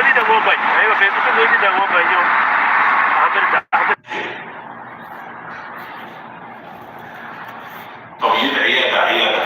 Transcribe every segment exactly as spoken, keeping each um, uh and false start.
Hindi na mobile. Ayun, Facebook ko, hindi na mobile yung hammer na, hammer. Oh, yun na, ayan na, ayan na.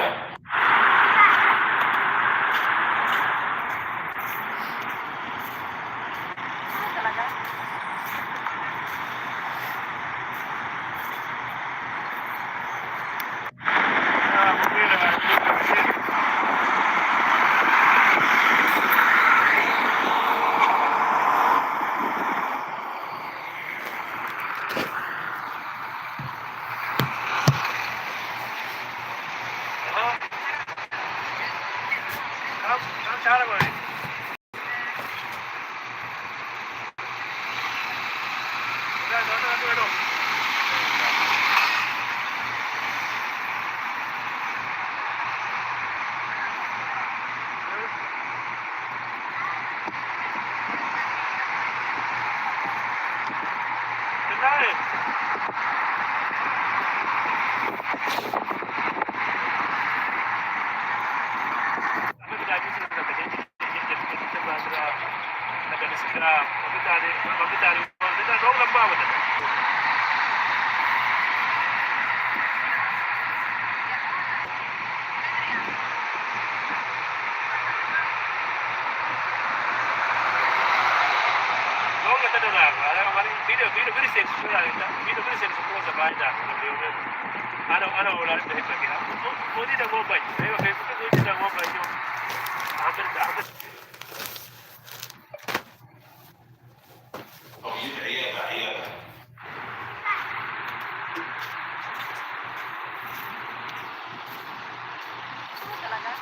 Ano, ano, wala rin dahil lagi, ha? O, o, di na mobile. Ayun, Facebook, hindi na mobile yung hammer, hammer. Oh, yun, ayan na, ayan na. Talaga?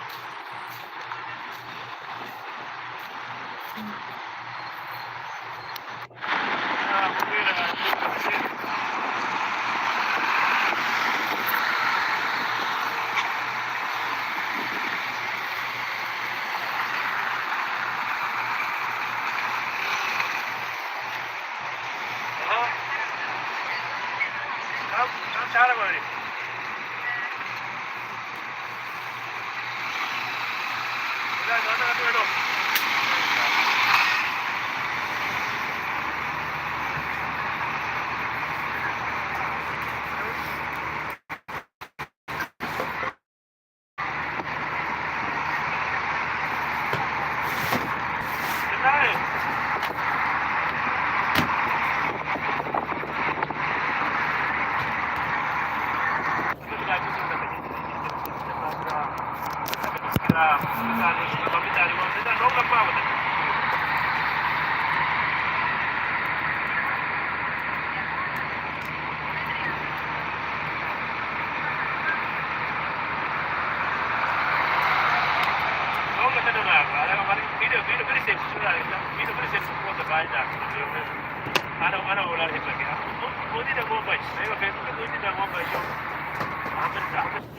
Ano, ano, wala rin dahil lagi, ha? O, o, di na mobile. Ayun, Facebook, hindi na mobile yung hammer, hammer.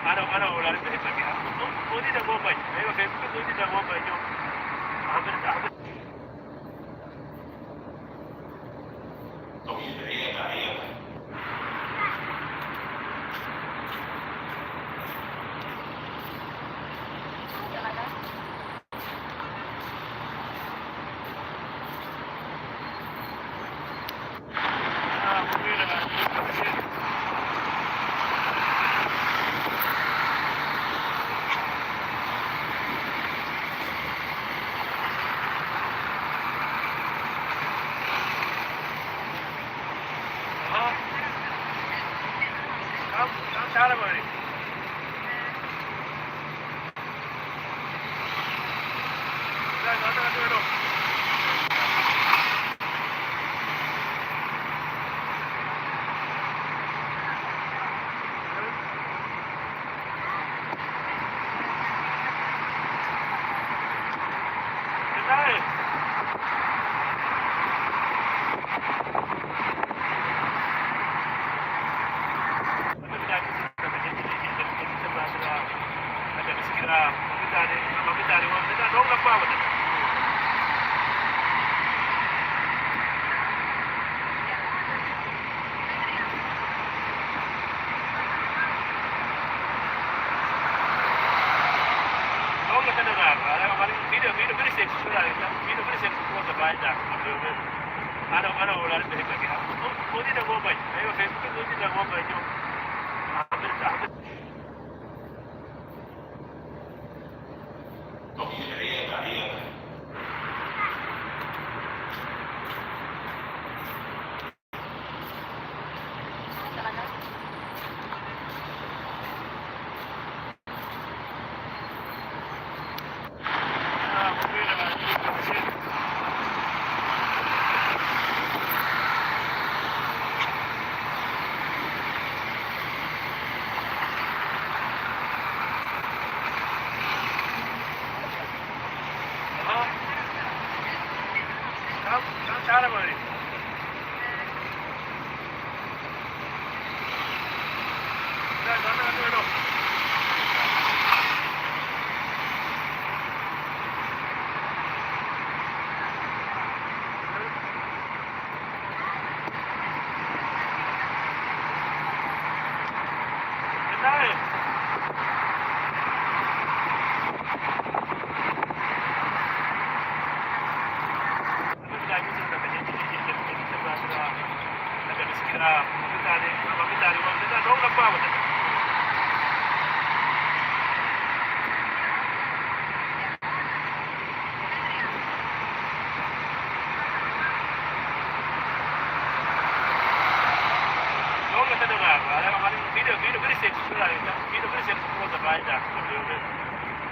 Ano, ano, wala rin dahil lagi, ha? O, o, di na mobile. Ayun, Facebook, hindi na mobile yung Ay!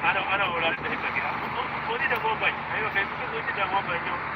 Ano, ano, wala na talaga. Pwede na mo ba? Ayaw, Facebook, pwede na mo ba yun?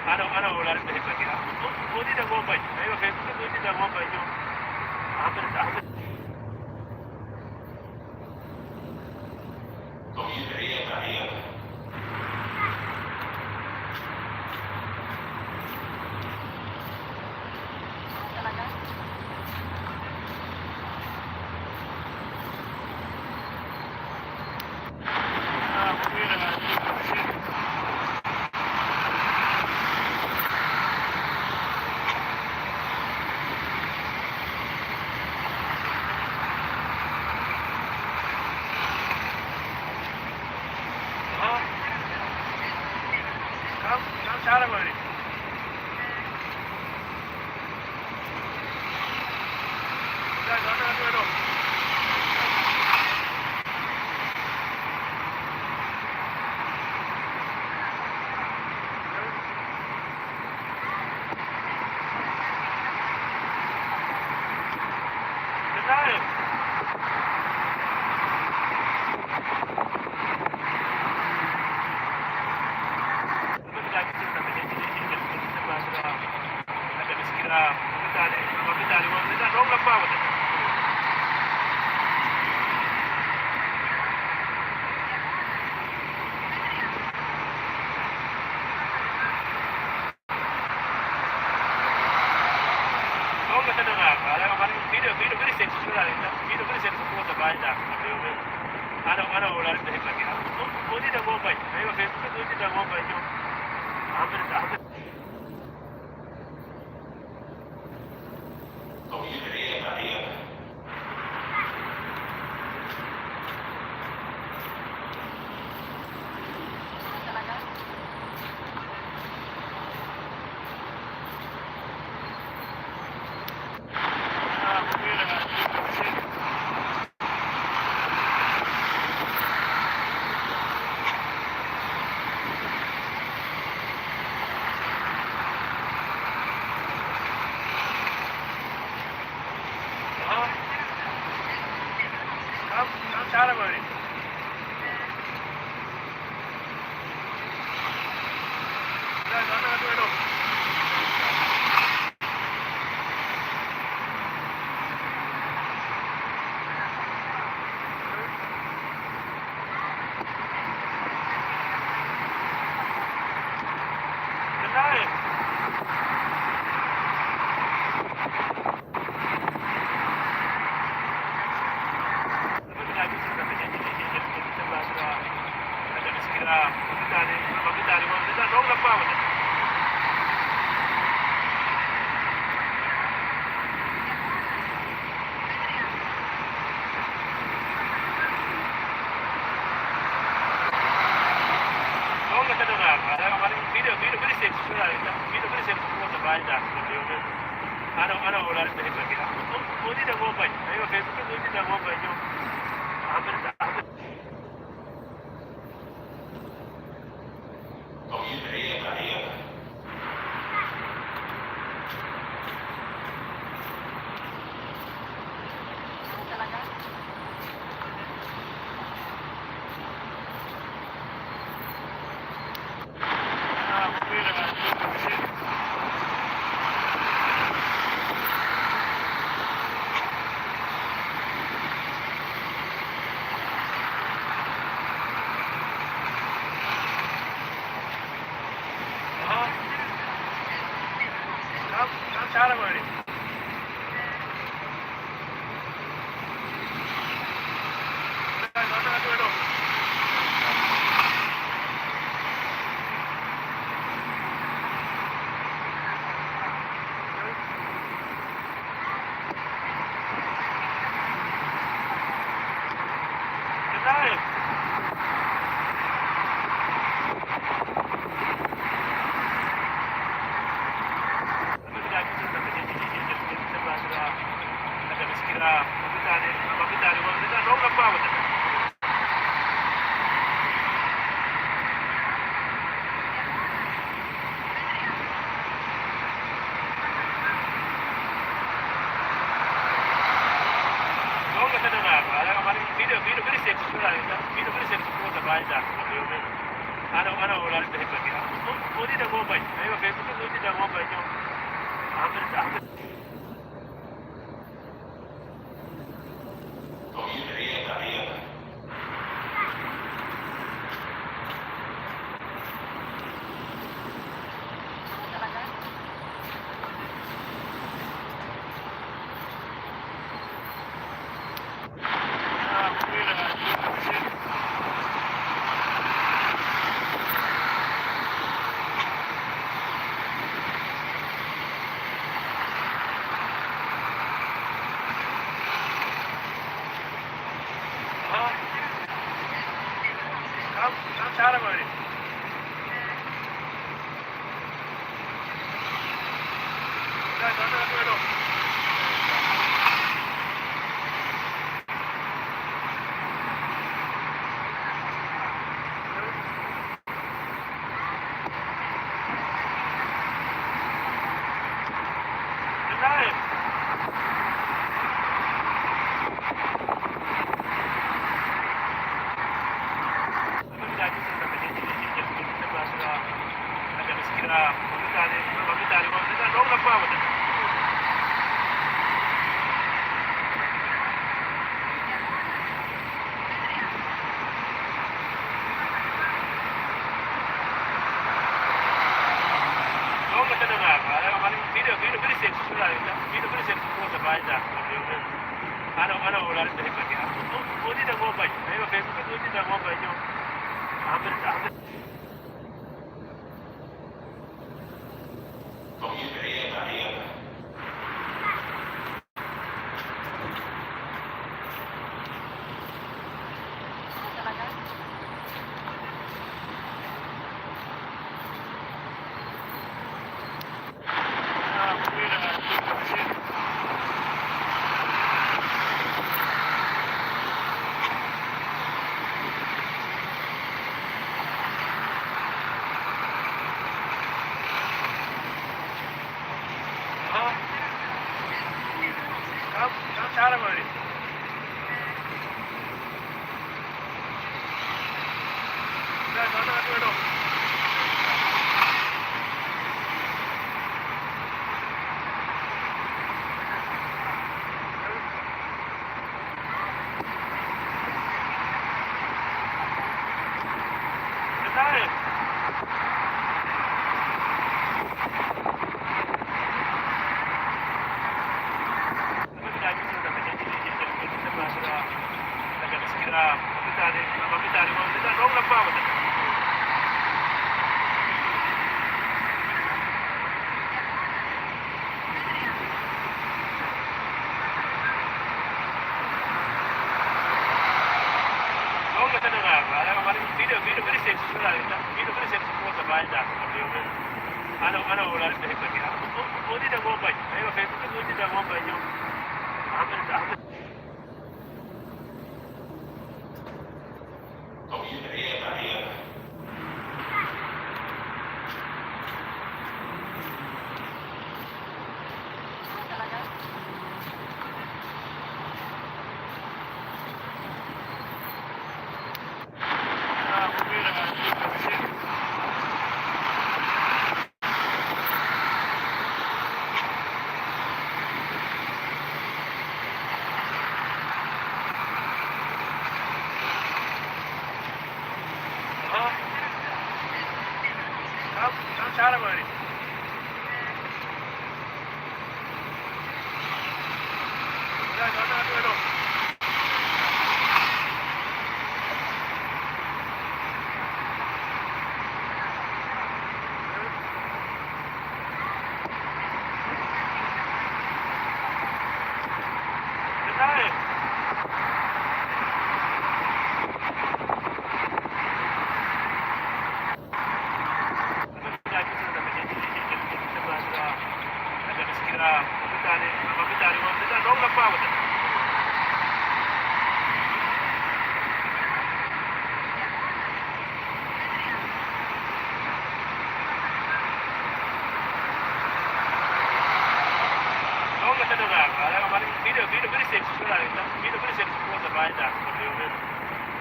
Ano, ano, wala rin sa iba. Pwede na mo ba? Ayun, okay. Pwede na mo ba yun? Ah, pero sa akin, ano, ano, wala rin sa iba. Pwede na mo ba? Ayun, okay. Pwede na mo ba yun? Ah, pero sa akin, ano, ano, wala rin sa iba. Pwede na mo ba? Ayun, okay. Pwede na mo ba yun? Ah, pero sa akin, Ano, ano, wala rin dahil bagya. Pwede na mo ba? Ay, okay, pwede na mo ba? Yung, ah, Ano, ano, wala rin dahil bagya. Pwede na mo ba? Ay, okay, pwede na mo ba? Yung, ah, Ano, ano, wala rin dahil bagya. Pwede na mo ba? Ay, okay, pwede na mo ba? Yung, ah,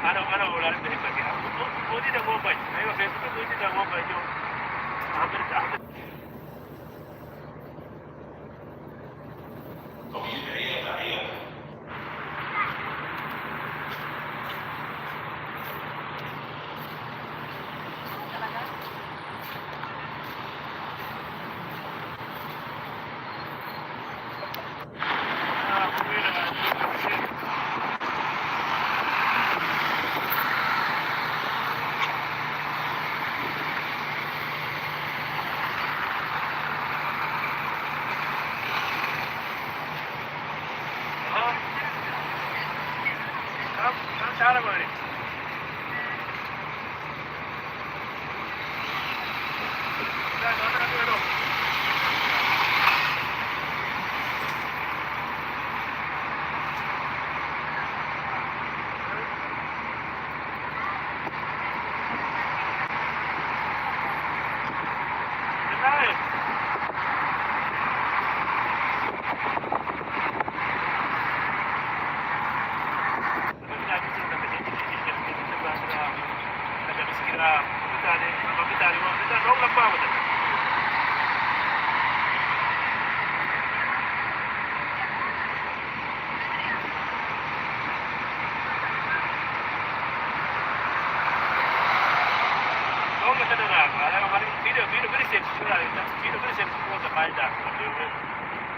Ano, ano, wala nang pinagkakita. O, o, o, di na mobile. Ayun, Facebook, o, di na mobile yung, ah, pero, ah,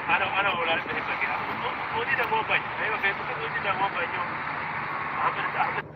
Ano, ano, wala na pinipagkita. O, o, di na mobile. Ayun, Facebook, o, di na mobile yung, ah, pero, ah,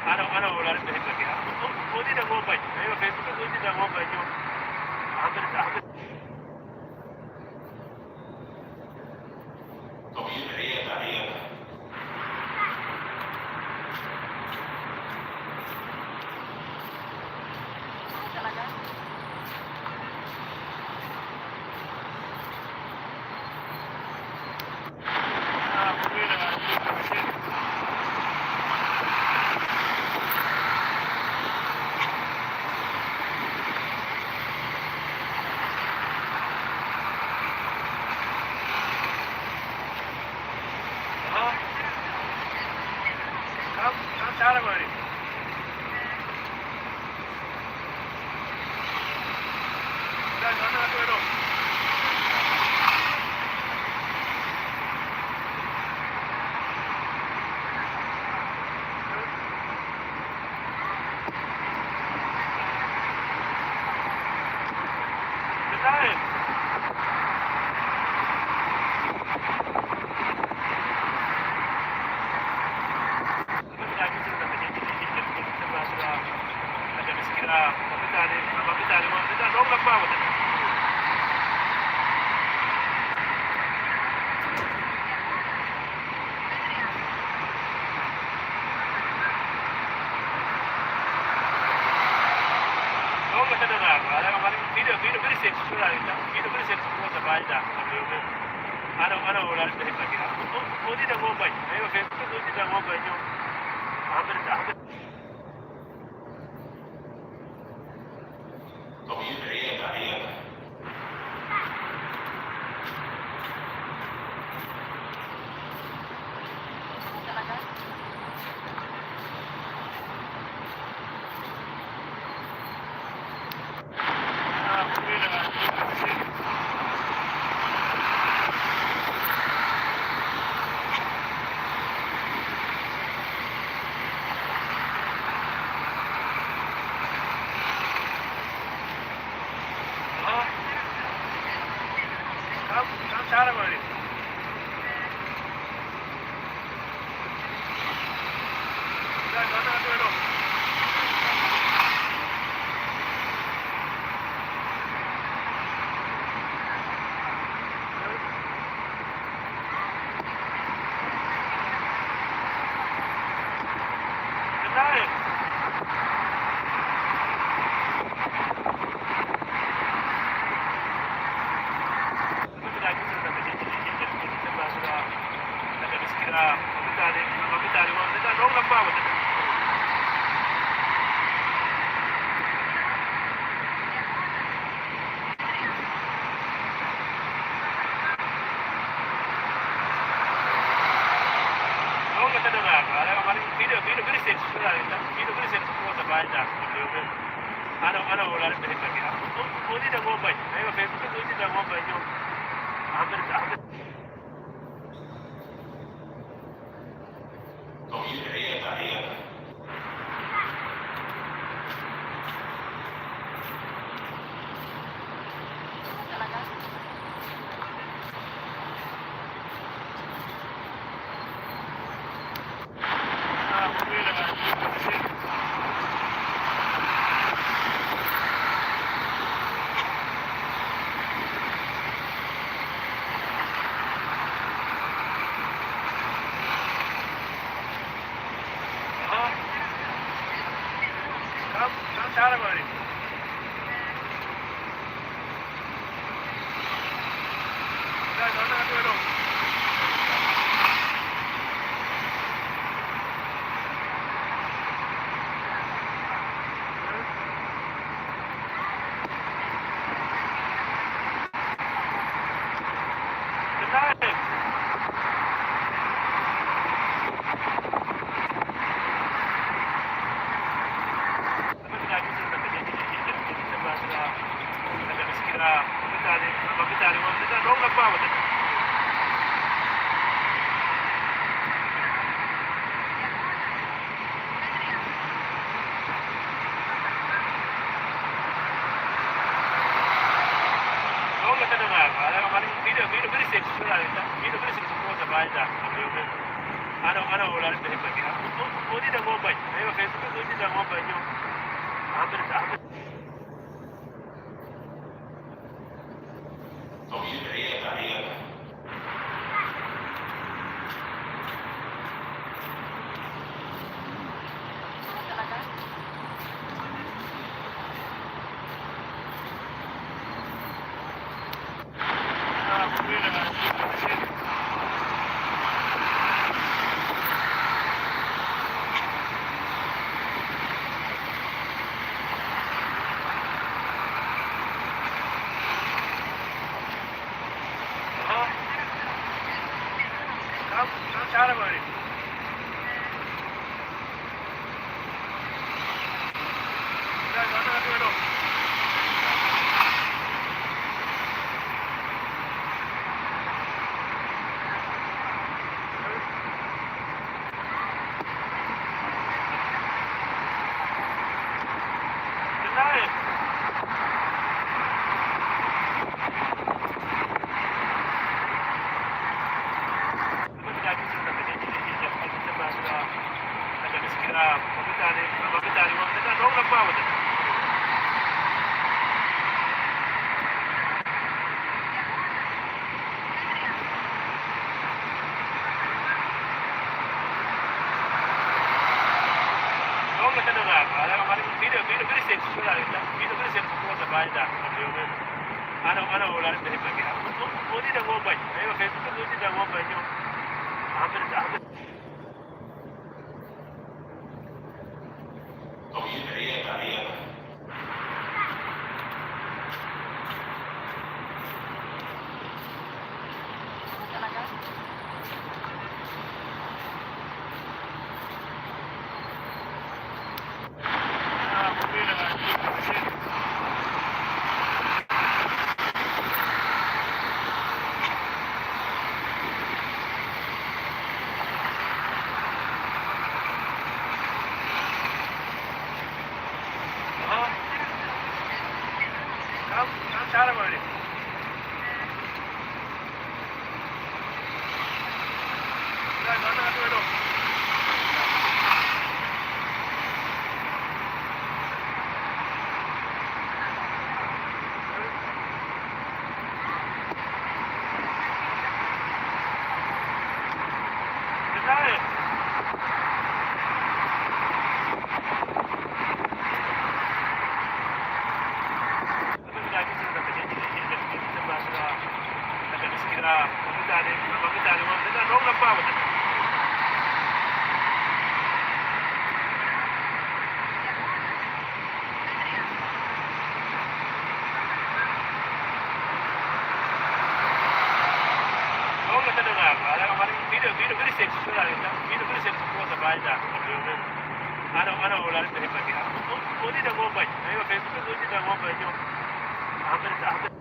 Ano, ano, wala na pinipagkita. O, o, di na mobile. Ayun, Facebook, o, di na mobile yung, ah, pero, ah, Ano, ano, wala rin tayo pag-iyak. O, o, di na mobile. Ayun, Facebook, o, di na mobile yung hammer, hammer. Ano, ano, wala na pinagkakita. O, o, di na mobile. Ayun, Facebook, o, di na mobile yung hammer, hammer. Ano, ano, wala rin tayo pag-iyak. O, o, di na mobile. Ayun, Facebook, o, di na mobile yung hammer, hammer. Ano, ano, wala rin dahil lagi. Ako, o, o, di na mo ba? Ay, okay, ito, di na mo ba yun? Ako, ako. Ano, ano, wala rin dahil lagi. O, o, di na mo ba? Ay, okay, ito, di na mo ba yun? Ako, ako.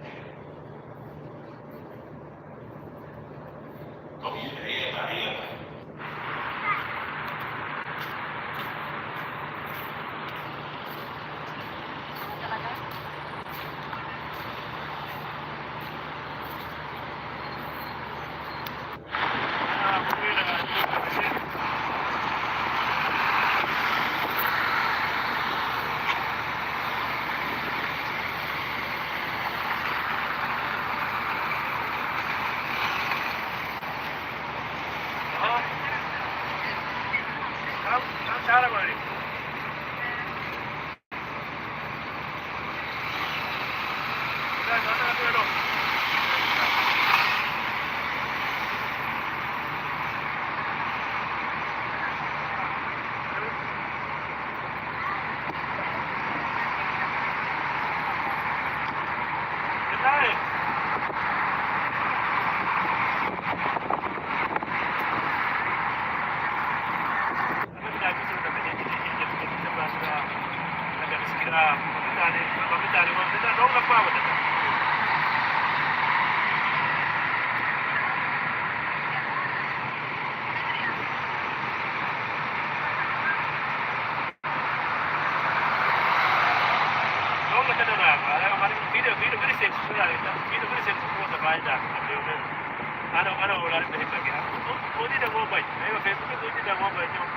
Ano, ano, wala rin dahil lagi. O, o, di na mo ba? Ay, okay, ito, di na mo ba yun?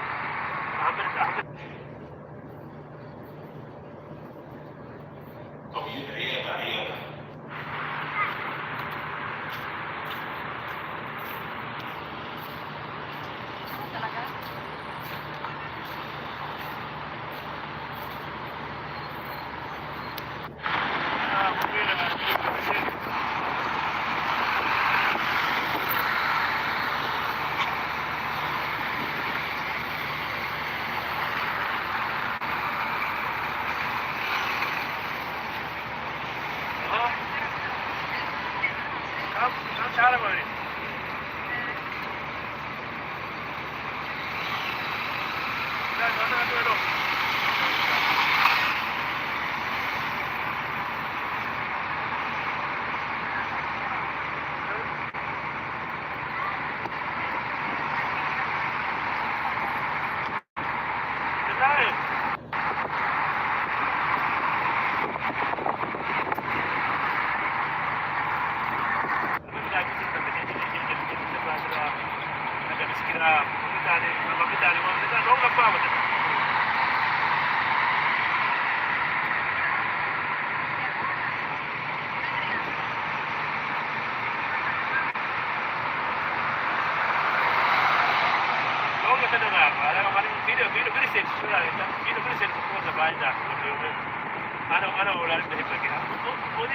Ako, ako. Ano, ano, wala rin dahil lagi. O, o,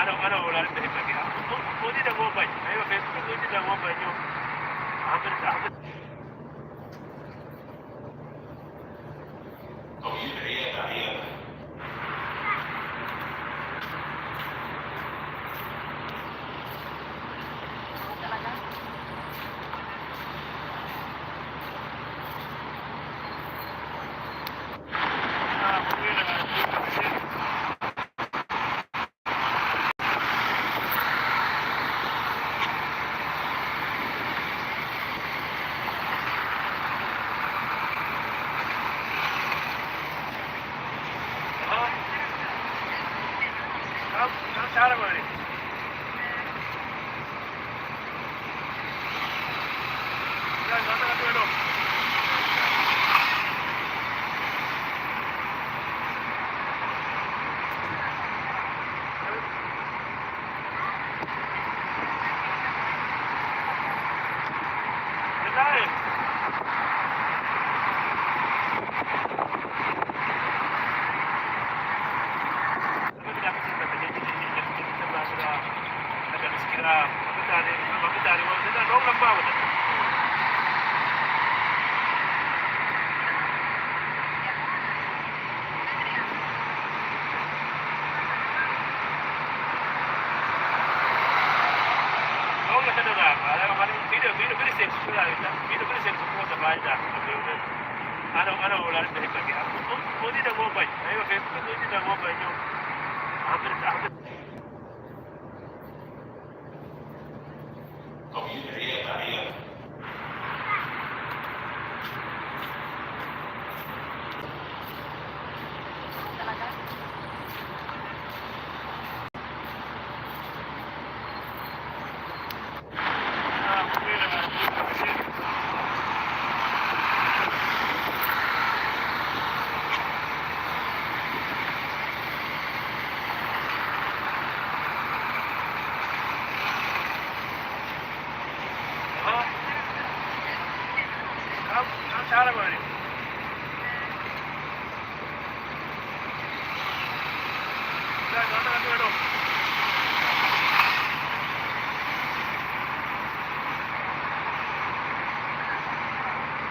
Ano, ano, wala rin dahil pag-, pwede na mobile. Ayun, Facebook, pwede na mobile yung, ah, pero, ah, Ano, ano, wala rin dahil pag-, ano, ano, wala rin dahil pag-, o, pwede na mobile. Ayun, Facebook, pwede na mobile yung, ah, pero, ah,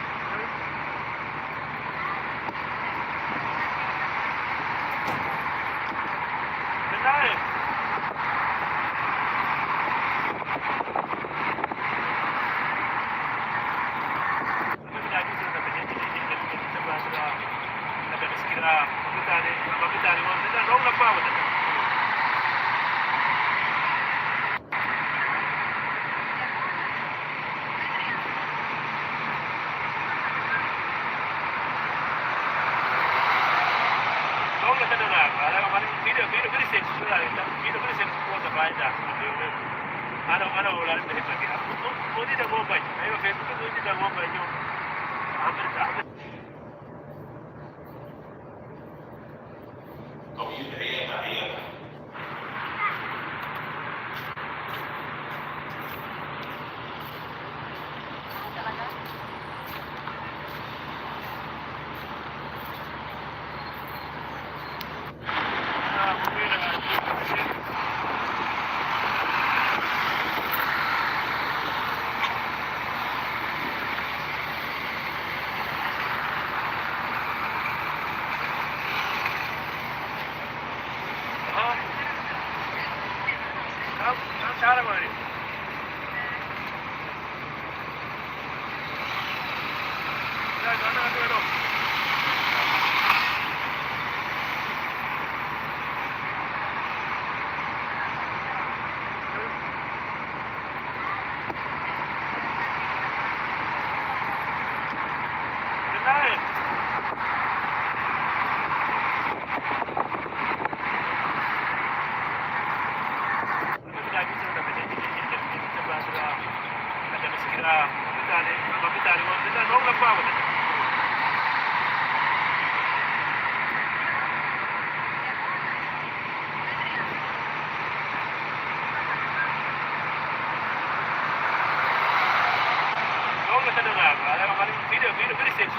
Ano, ano, wala rin dahil pag-, ano, ano, wala rin dahil pag-, o, pwede na mobile. Ayun, Facebook, pwede na mobile yung, ah, pero, ah,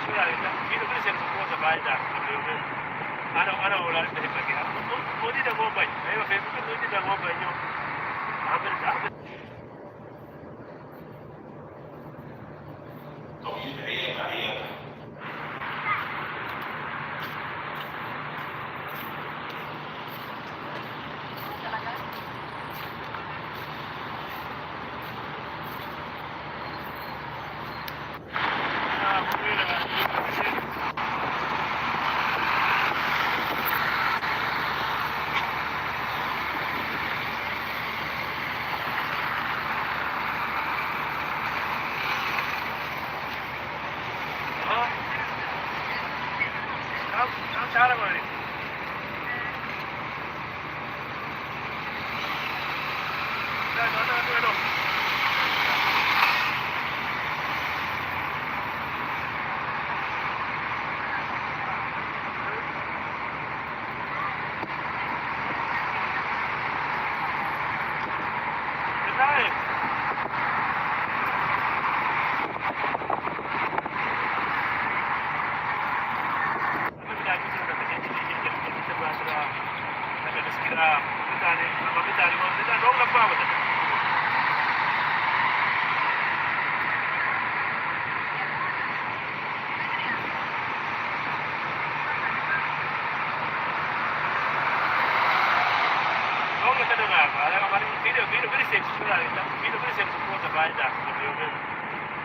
Wala, ito. Ito, ito, ito, ito, sa bahay na. Ano yun? Ano, ano, wala rin tayo pag-iyak. O, o, di na mobile. Ayun, Facebook, di na mobile yun. Amin, amin.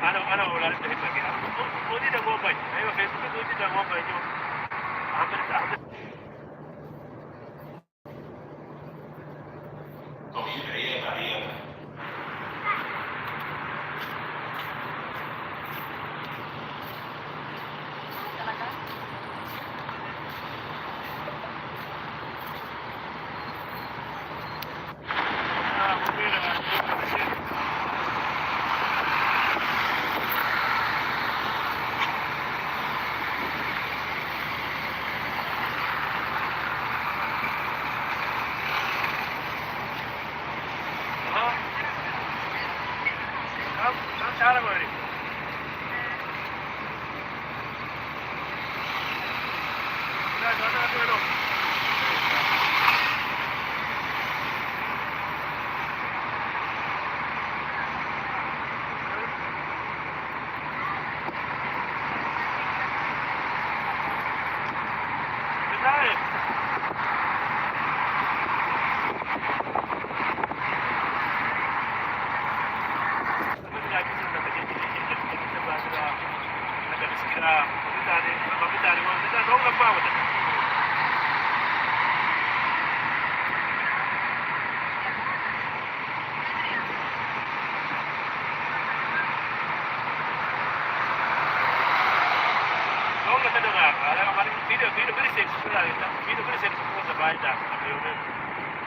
Ano, ano, wala rin tayo pag-iyak. O, o, di na mobile. Ayun, Facebook, o, di na mobile yun. Amin, amin.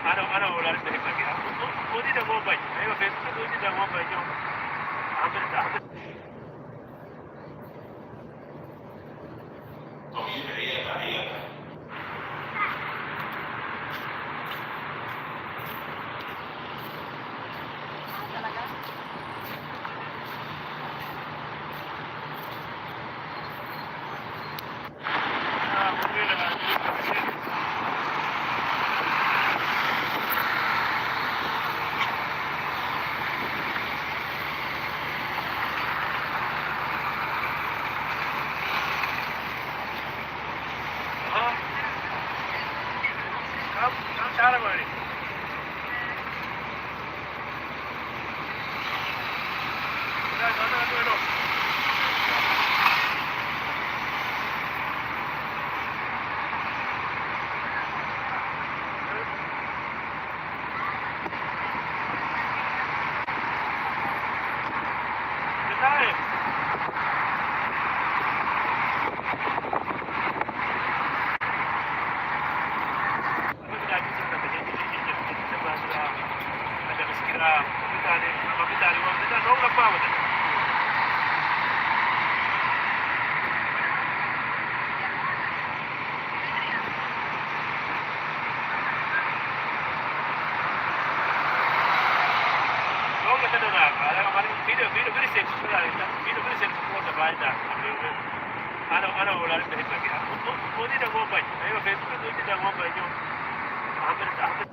Ano, ano, wala rin tayo pag-iyak. O, o, di na mobile. Ayun, Facebook, o, di na mobile yun. Amin, amin. Ano, ano, wala rin dahil lagi. Ako, ako, hindi na mobile. Ayun, Facebook, hindi na mobile yung Ahmed, Ahmed.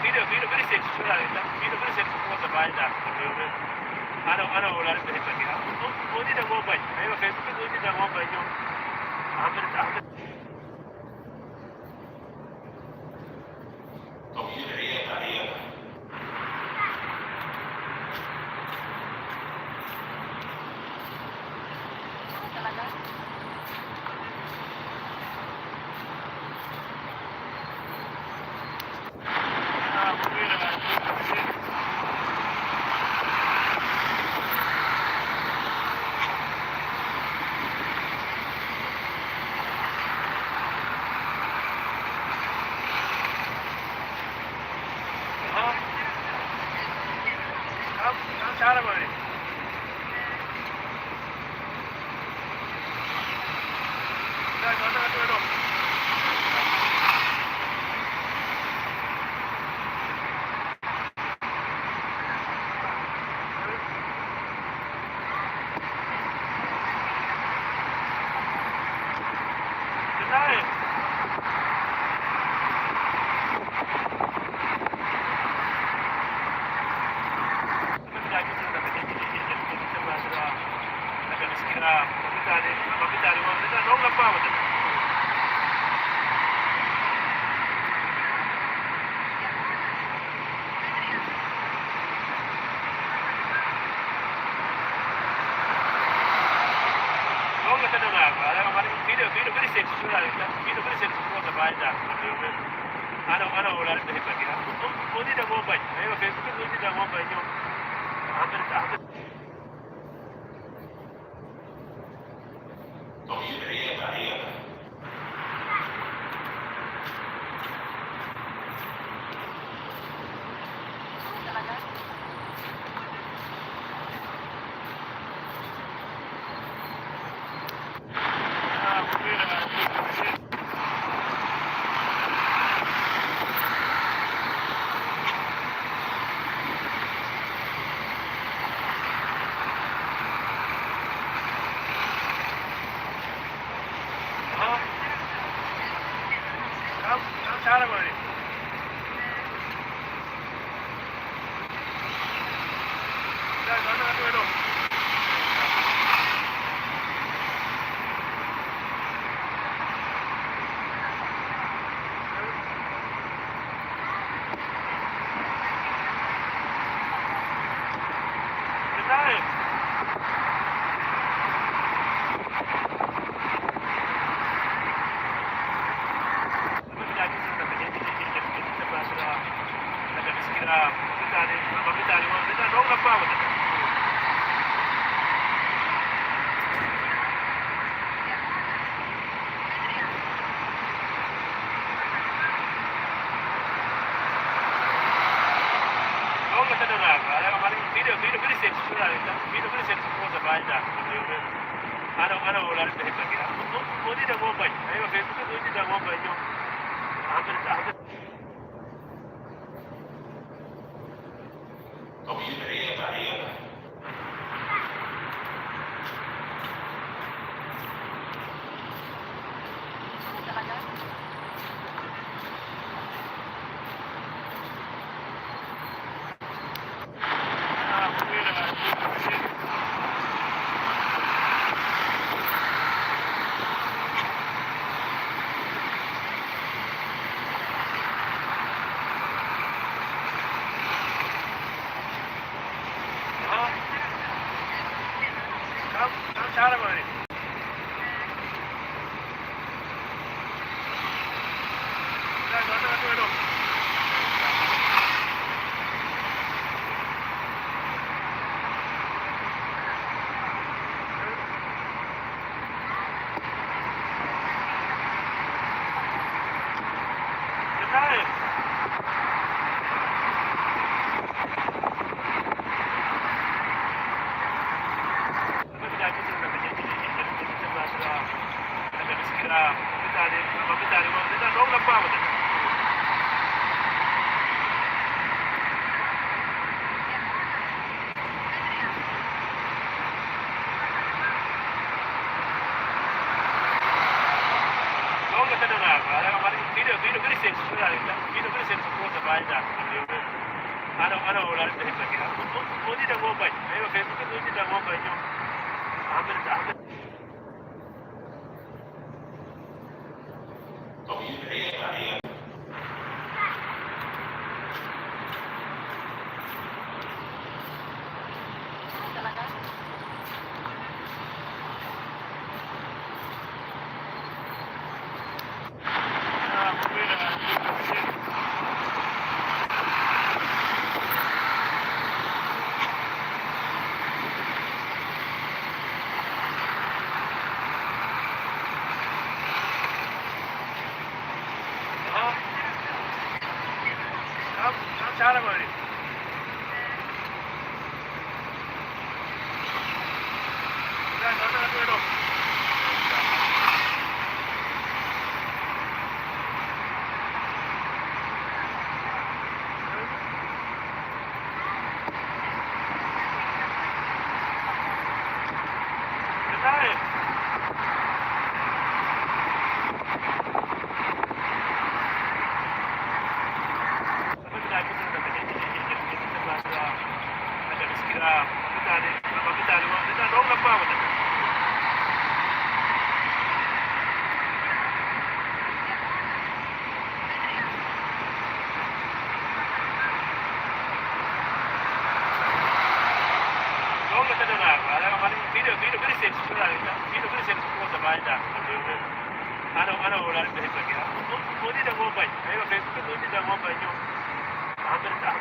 Video, video, very sensitive. Video, very sensitive sa bahay na. Ano, ano, wala rin pwede pag-, o, o, hindi na mobile. Ayun, Facebook, hindi na mobile yung, ah, pero, ah, Ano, ano, wala rin dahil lagi. Ako, hindi na mobile. Ayun, Facebook, hindi na mobile yung, ah, pero, ah, Video, video, very sensitive. Video, very sensitive sa bahay na. Ano, ano, wala rin dahil lagi. Ang, ang, ang, hindi na mobile. Ayun, Facebook, hindi na mobile yung, ah, Ano, ano, wala rin dahil lagi. Ang, ang, ang, hindi na mobile. Ayun, Facebook, hindi na mobile yung, ah, Ano, ano, wala rin dahil lagi. Ang, ang, ang, hindi na mobile. Ayun, Facebook, hindi na mobile yung, ah,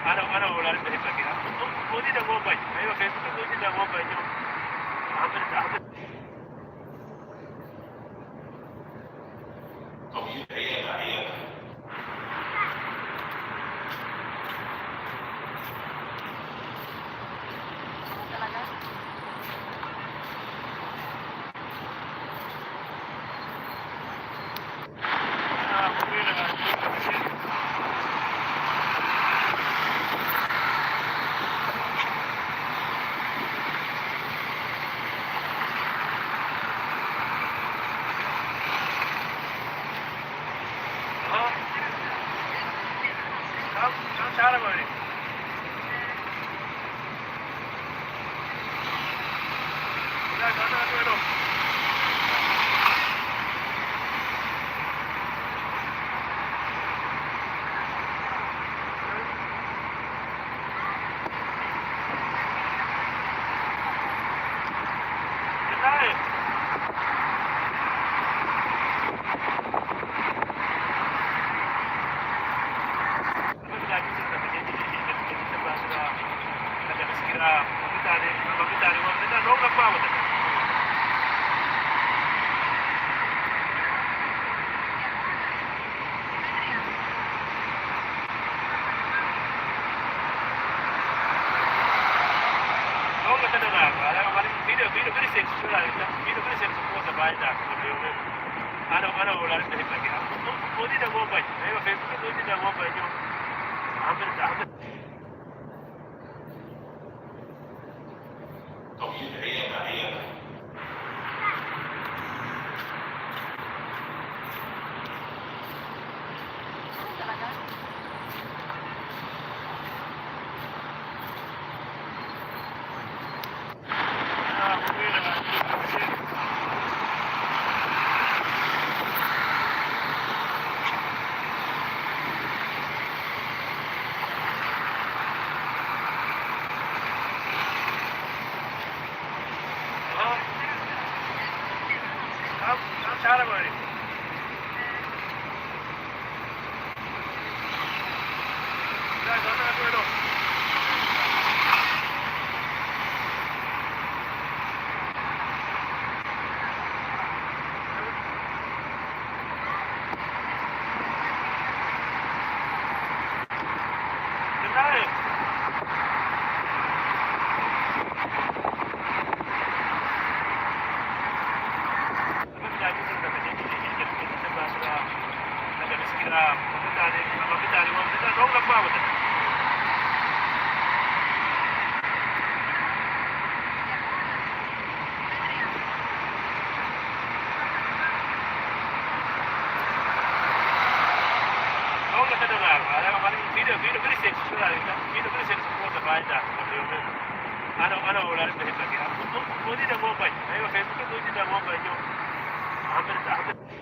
Ano, ano, wala rin dahil lagi, ha? O, o, di na mobile. Ayun, Facebook, o, di na mobile yung, ah, Ano, ano, wala rin dahil lagi, ha? O, o, di na mobile. Ayun, Facebook, o, di na mobile yung, ah, Ano, ano, wala rin dahil lagi, ha? O, o, di na mobile. Ayun, Facebook, o, di na mobile yung, ah,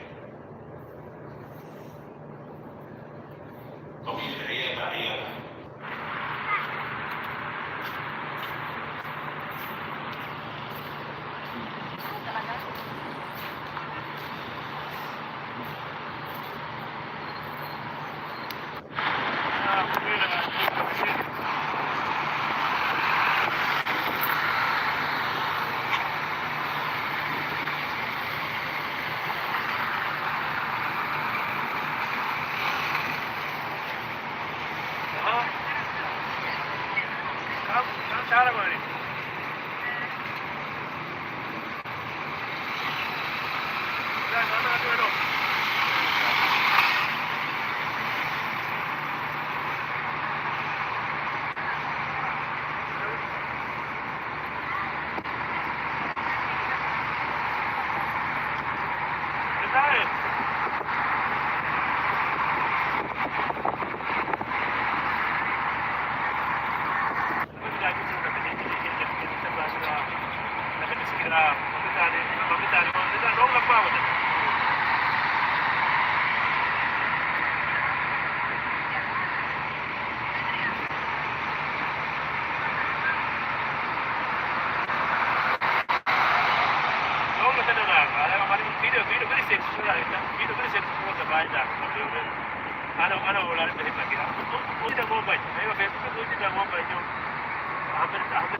Ano, ano, wala rin pwede pag-, ah, pwede na mobile. May Facebook, pwede na mobile yung, ah, pero, ah,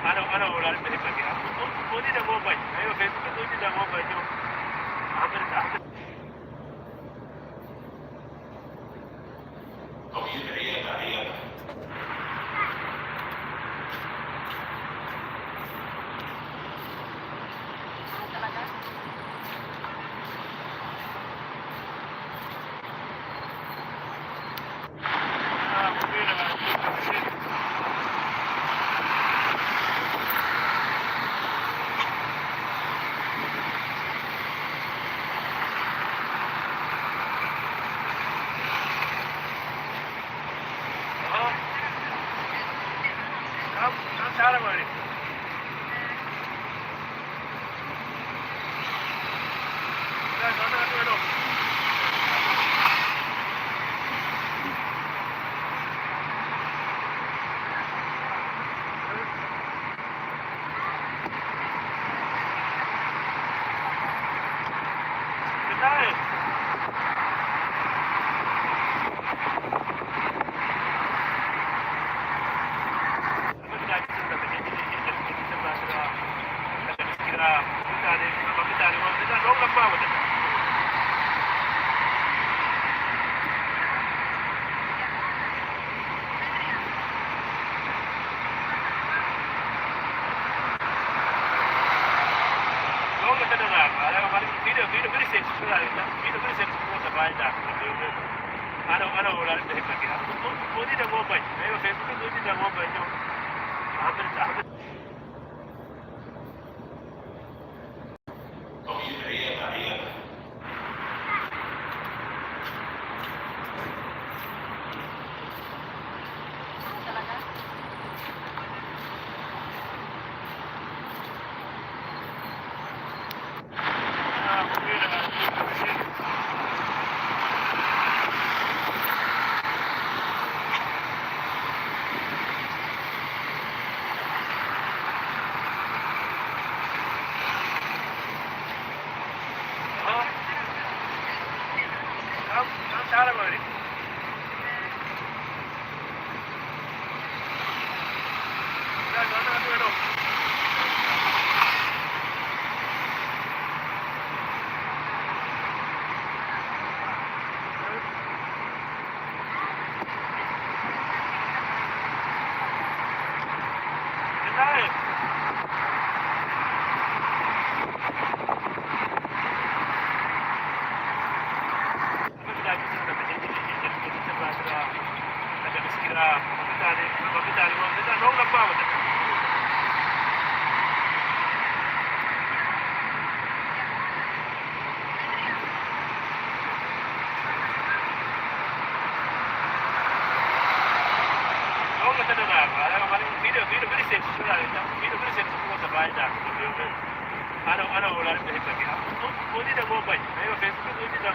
Ano, ano, wala rin pinipagyan. Pwede na mobile. Ayun, Facebook, pwede na mobile yung, ah, pero, ah, Ano, ano, wala rin pinipagyan. Pwede na mobile. Ayun, Facebook, pwede na mobile yung, ah, pero, ah, Ano, ano, wala rin pinipagyan. Pwede na mobile. Ayun, Facebook, pwede na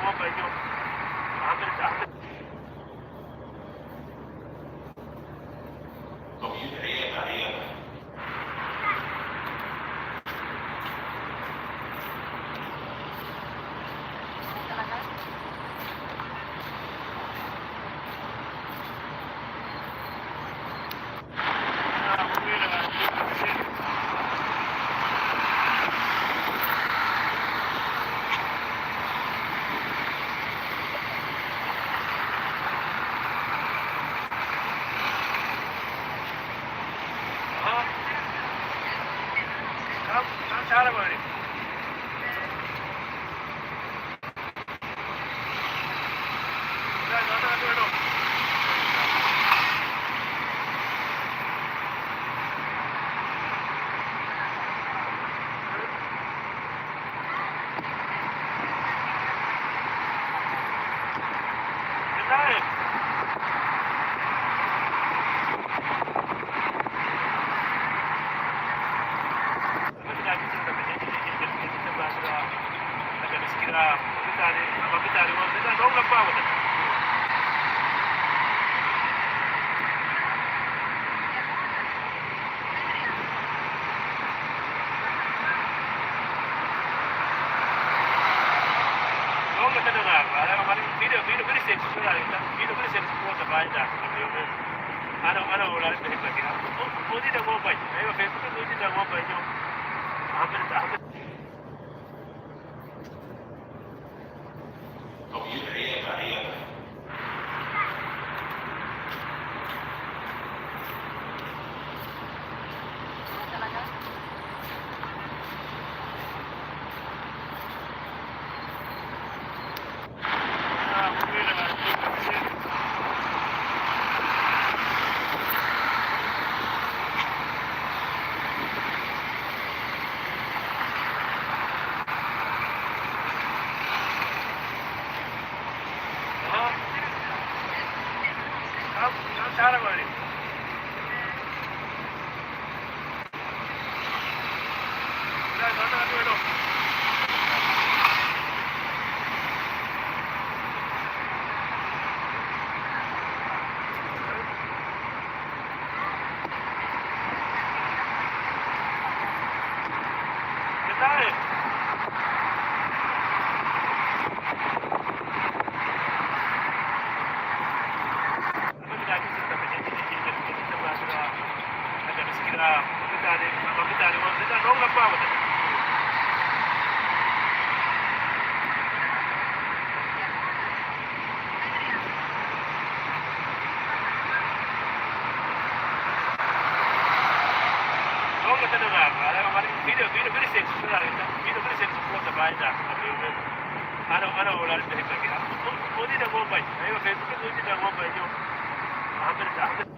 Ano, ano, wala rin dahil lagi. O, o, di na mo ba? Ay, Facebook ko, di na mo ba yun? Hampir, hampir. Ano, ano, wala rin dahil lagi. O, o, di na mo ba yun? Ay, Facebook ko, di na mo ba yun? Hampir, hampir.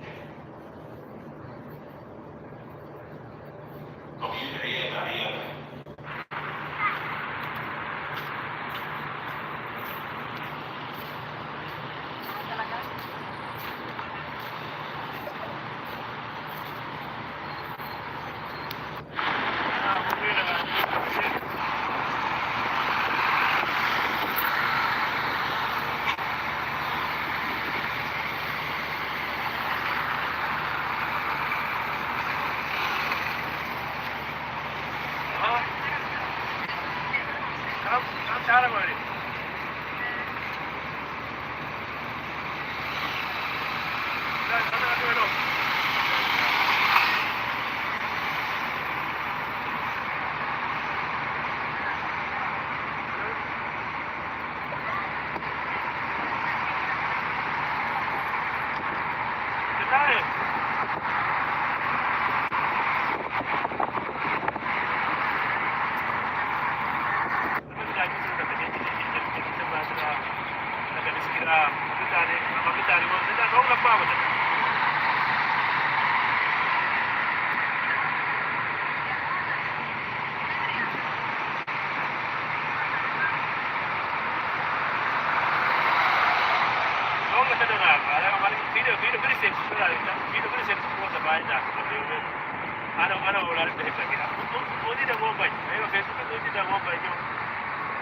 Ano, ano, wala rin dahil lagi. O, o, o, di na mo ba yun? Ay, Facebook ko, di na mo ba yun?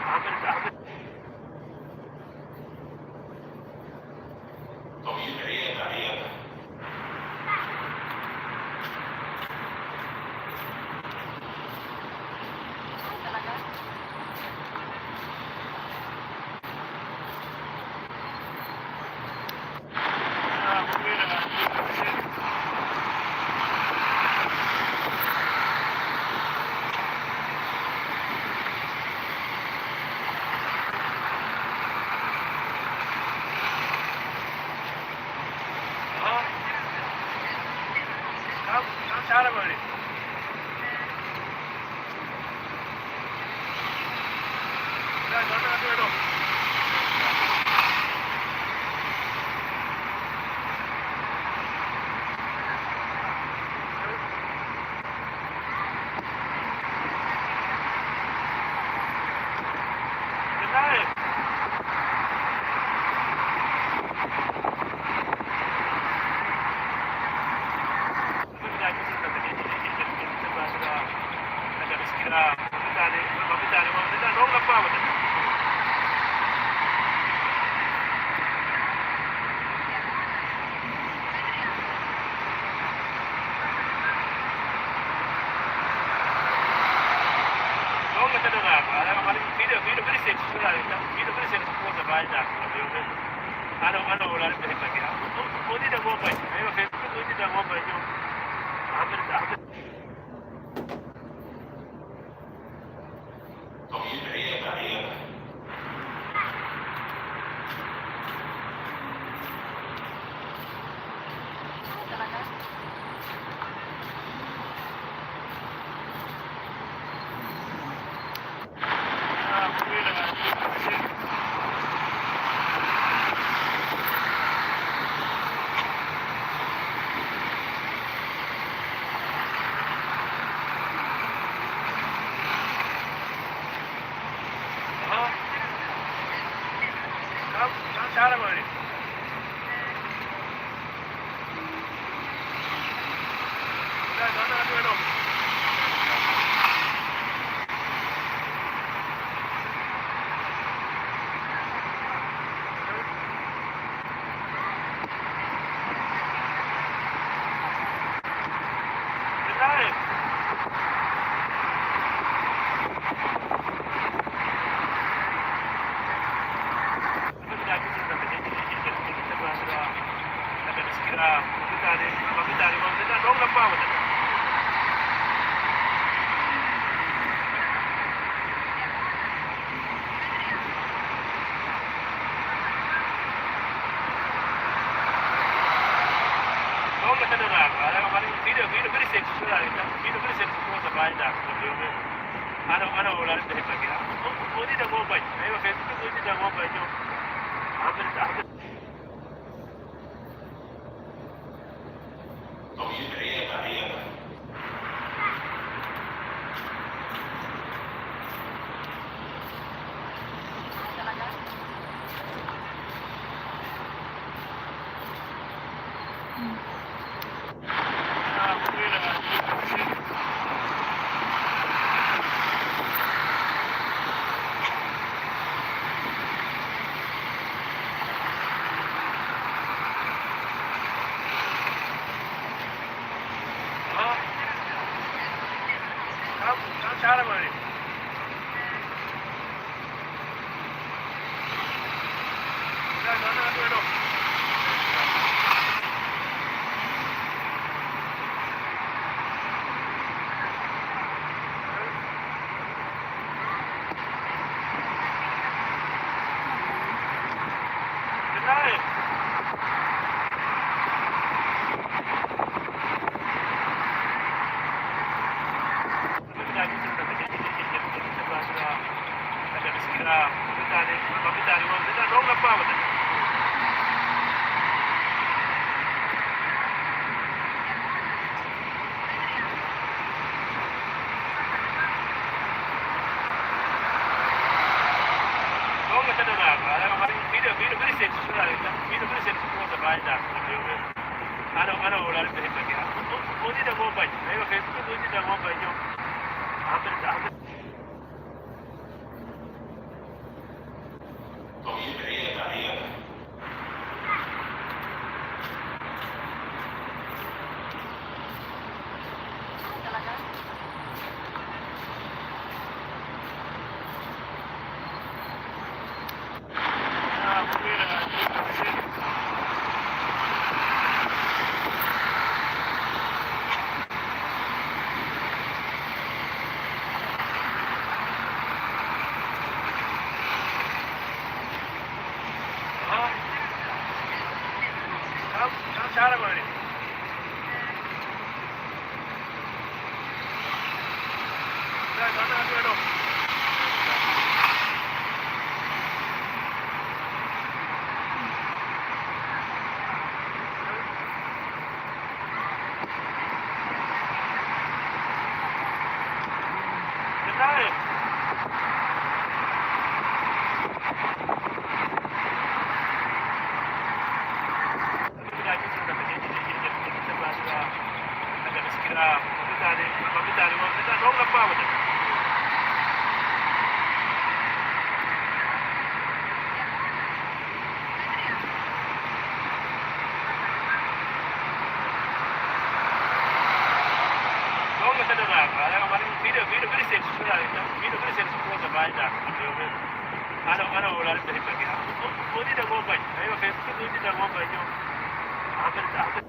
Hampir, hampir. Ano, ano, wala rin pinipagyan. O, o, di na mo ba? Ay, okay. O, di na mo ba? Yung, ah, pero, ah, pero, Ano, ano, wala rin pinipagyan. O, o, di na mo ba? Ay, okay. O, di na mo ba? Yung, ah, pero, ah, pero, Ano, ano, wala rin pinipagyan. O, o, di na mo ba? Ay, okay. O, di na mo ba? Yung, ah, pero, ah, pero, Ano, ano, wala rin sa hipa niya. Pwede na mo ba? Ayun, okay, pwede na mo ba yun? Akin, akin.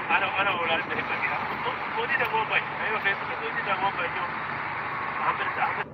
Ano, ano, wala rin sa hipa niya. Pwede na mo ba? Ayun, okay, pwede na mo ba yun? Akin, akin.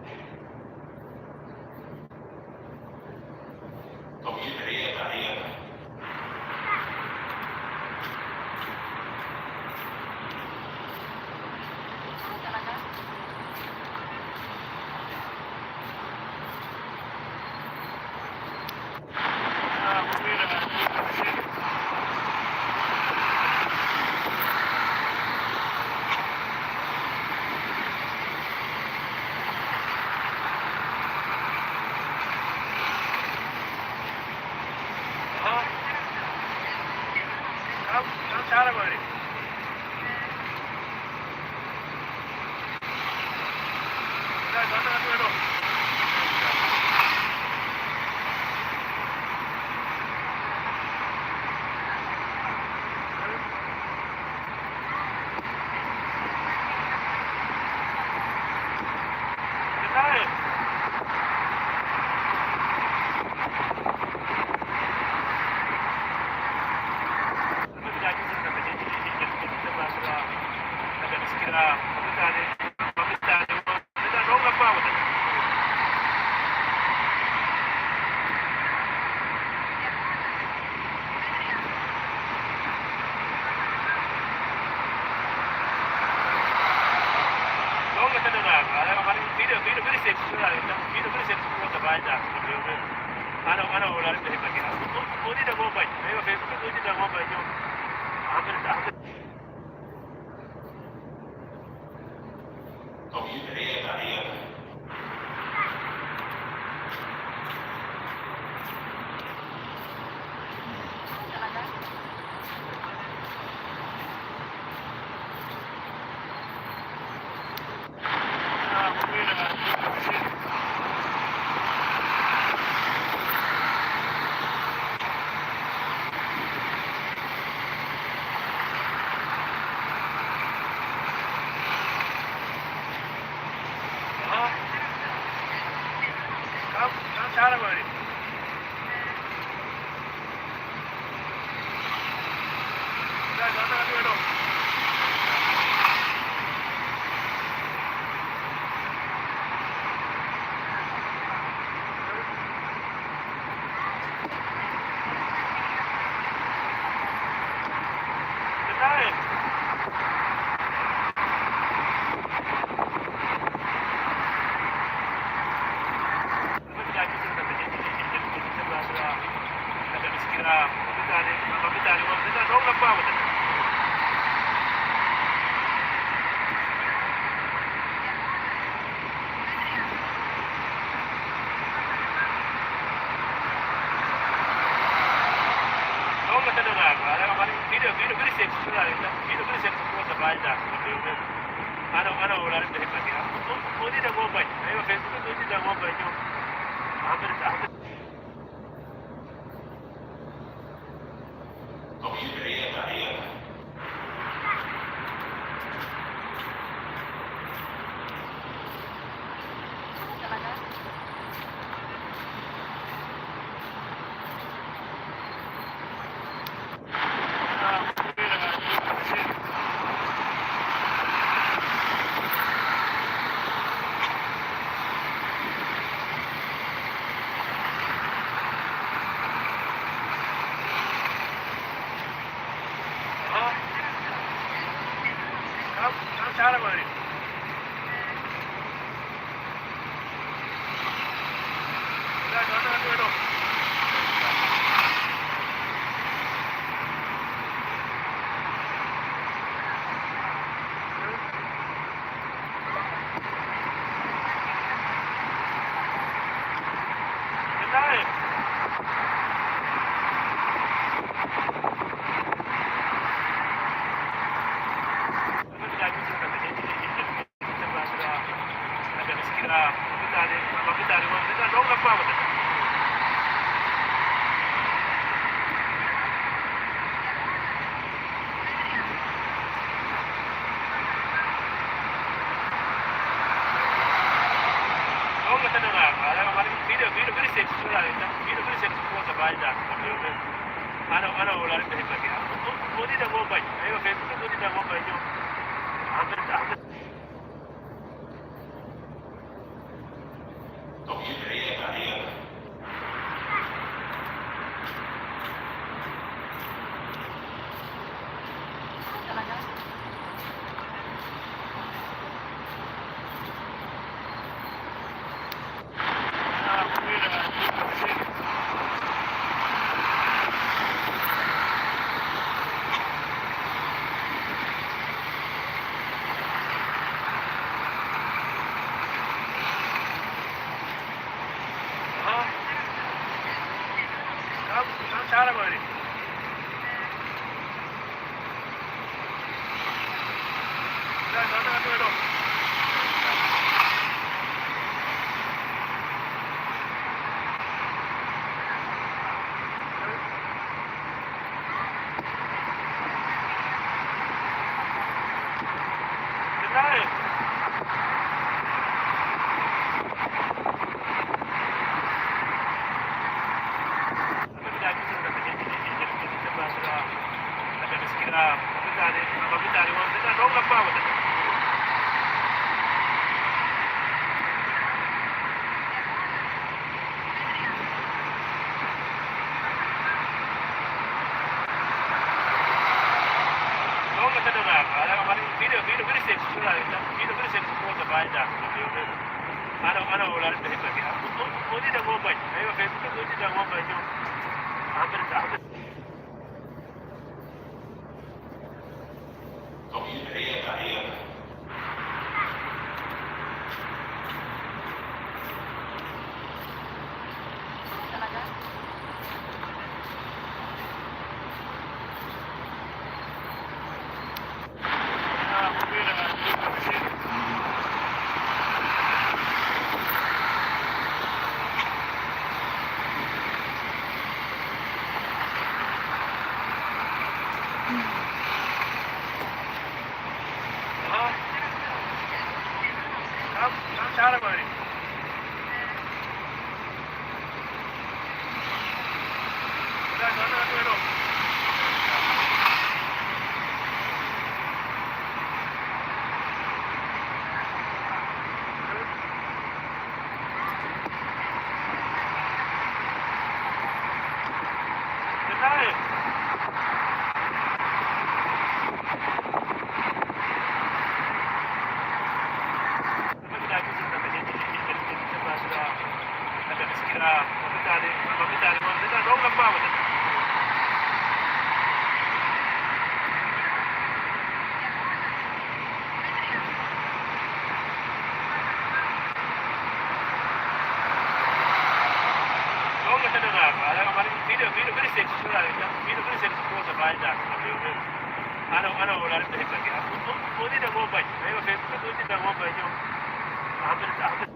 Ano, ano, wala rin dahil lagi. Uni na mo ba? May Facebook, uni na mo ba yun? Ang ganito, ang ganito. Ano, ano, wala rin dahil lagi. Uni na mo ba? May Facebook, uni na mo ba yun? Ang ganito, ang ganito. Ano, ano, wala rin dahil lagi. Uni na mo ba? May Facebook, uni na mo ba yun? Ang ganito, ang ganito. Ano, ano, wala rin dahil lagi. Ako, ako, ako din ang mobile. Ayun, Facebook, ako din ang mobile. Yung, ah, pero sa akin. Ano, ano, wala rin dahil lagi. Ako, ako, ako din ang mobile. Ayun, Facebook, ako din ang mobile. Yung, ah, pero sa akin.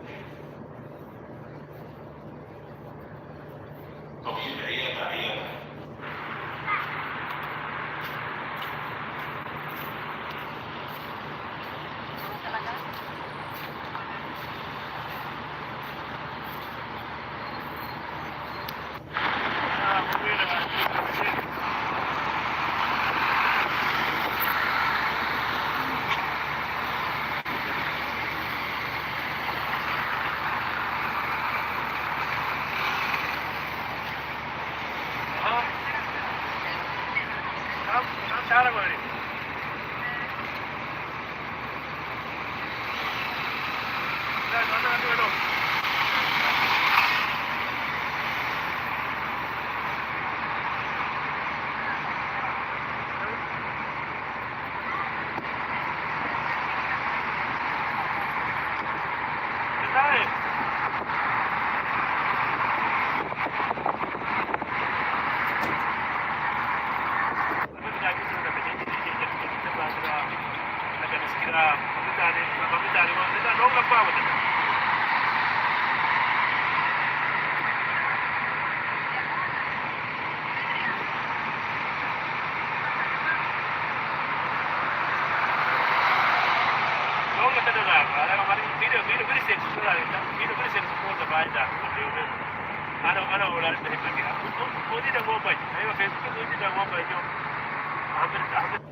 Ano, ano, wala rin dahil lagi. Ako, ako din ang mobile. Ayun, Facebook, ako din ang mobile. Yung, ah, pero sa akin.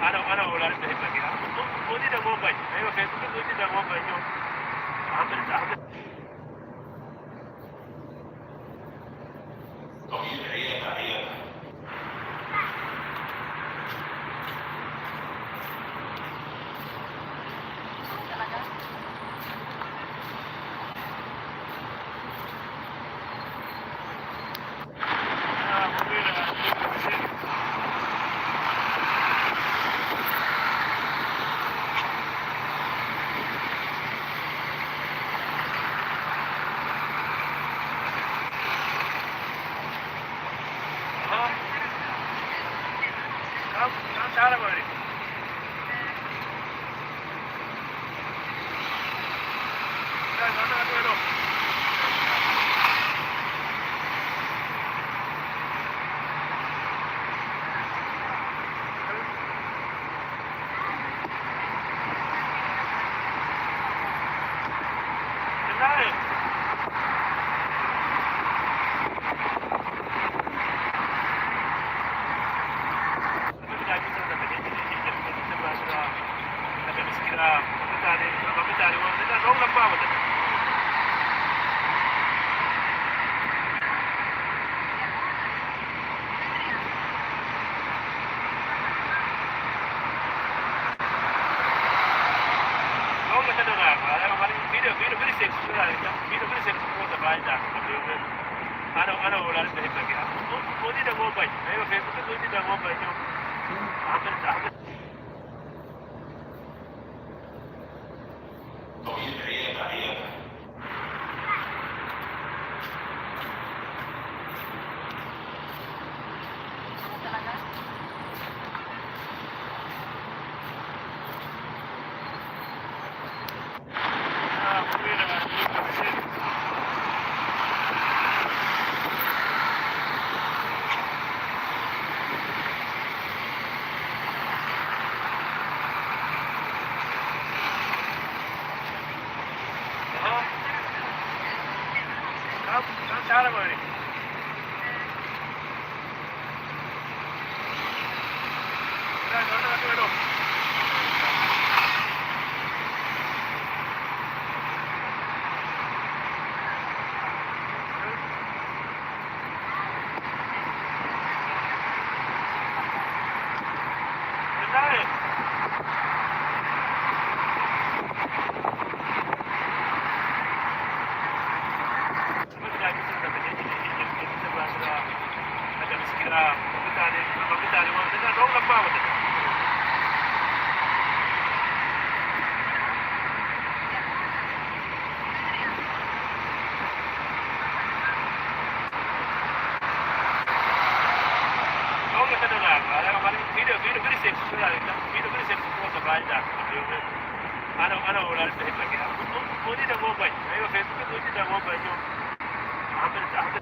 Ano, ano, wala rin dahil lagi. Ako, ako Pwede na mobile. Ayun, Facebook, pwede na mobile yun. Hampir, hampir. Ano, ano, wala rin dahil lagi. Pwede na mobile. Ayun, Facebook, pwede na mobile yung hampir, hampir. Ano, ano, wala rin sa Facebook, wala rin sa Facebook. Pwede na mobile. Ayun, Facebook, pwede na mobile yun. Hampir, hampir.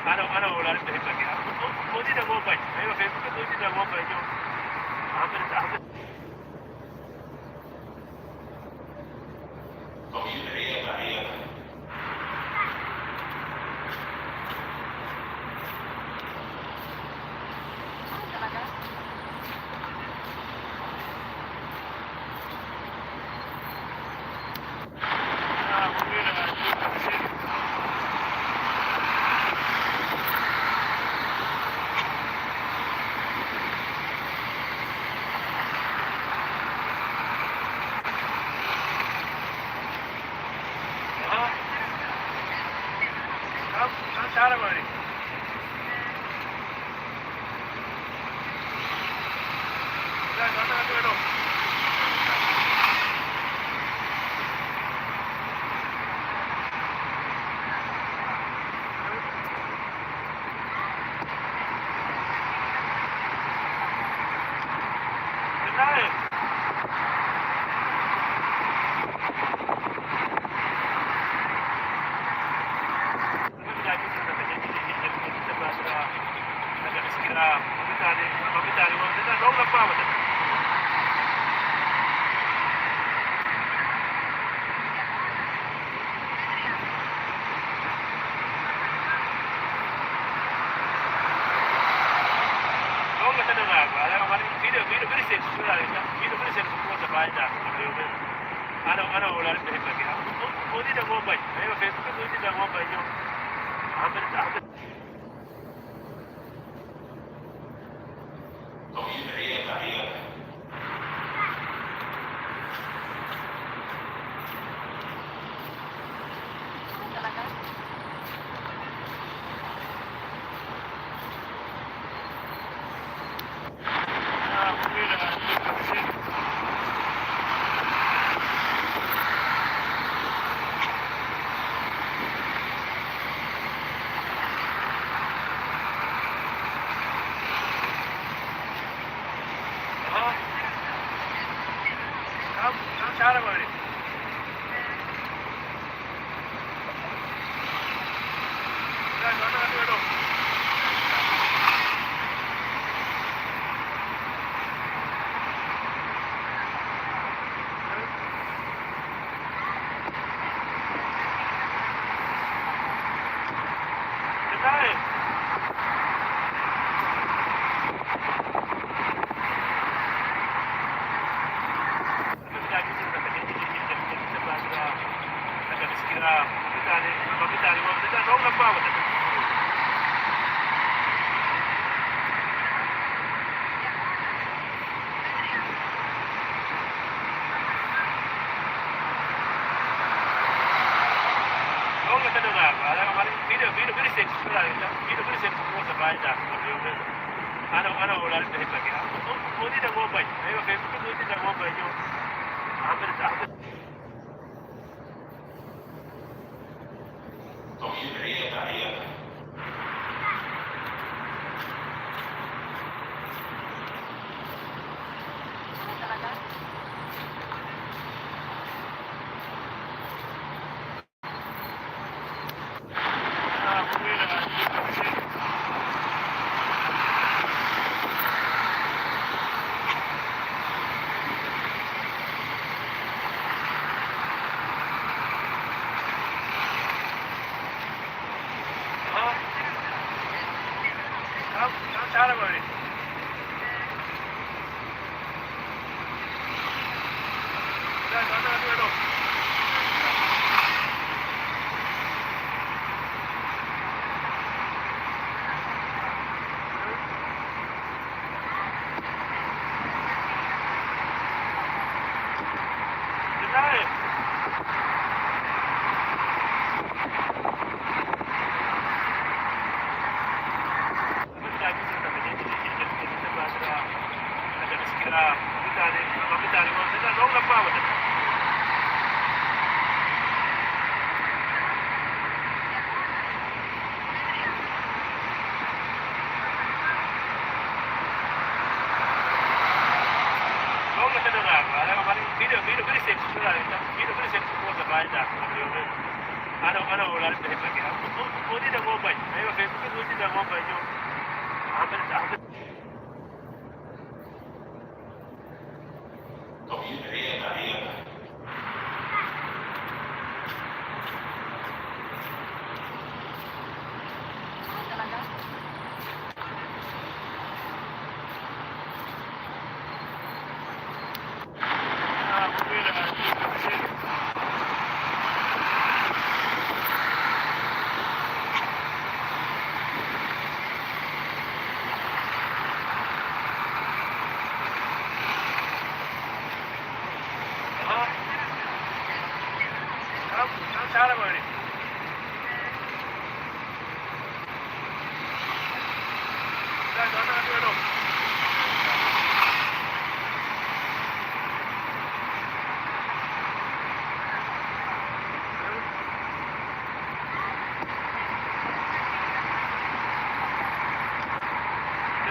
Ano, ano, wala rin dahil lagi. Pwede na mobile. Ayun, Facebook, pwede na mobile yun.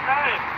Ay!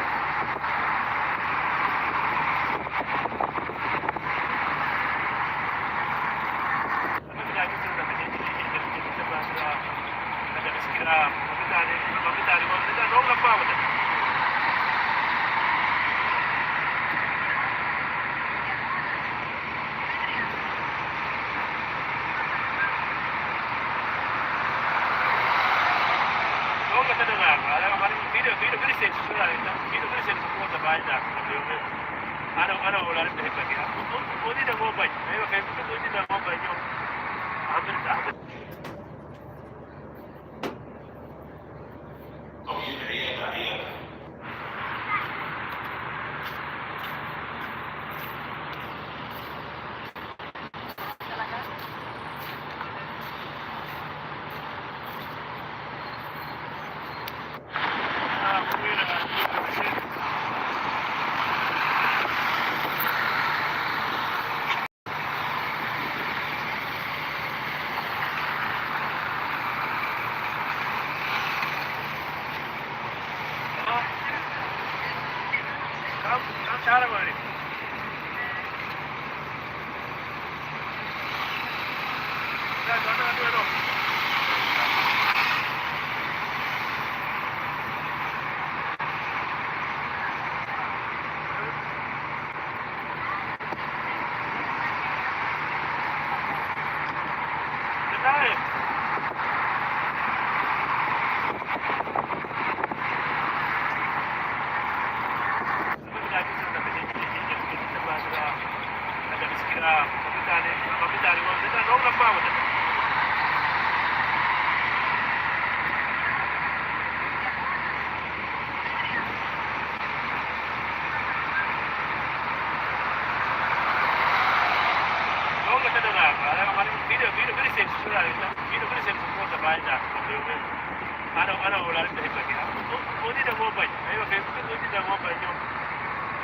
Ano, ano, wala rin dahil lagi. Ako, ako, ako, hindi na mobile. May mga kaibigan ko, hindi na mobile yung,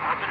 ah,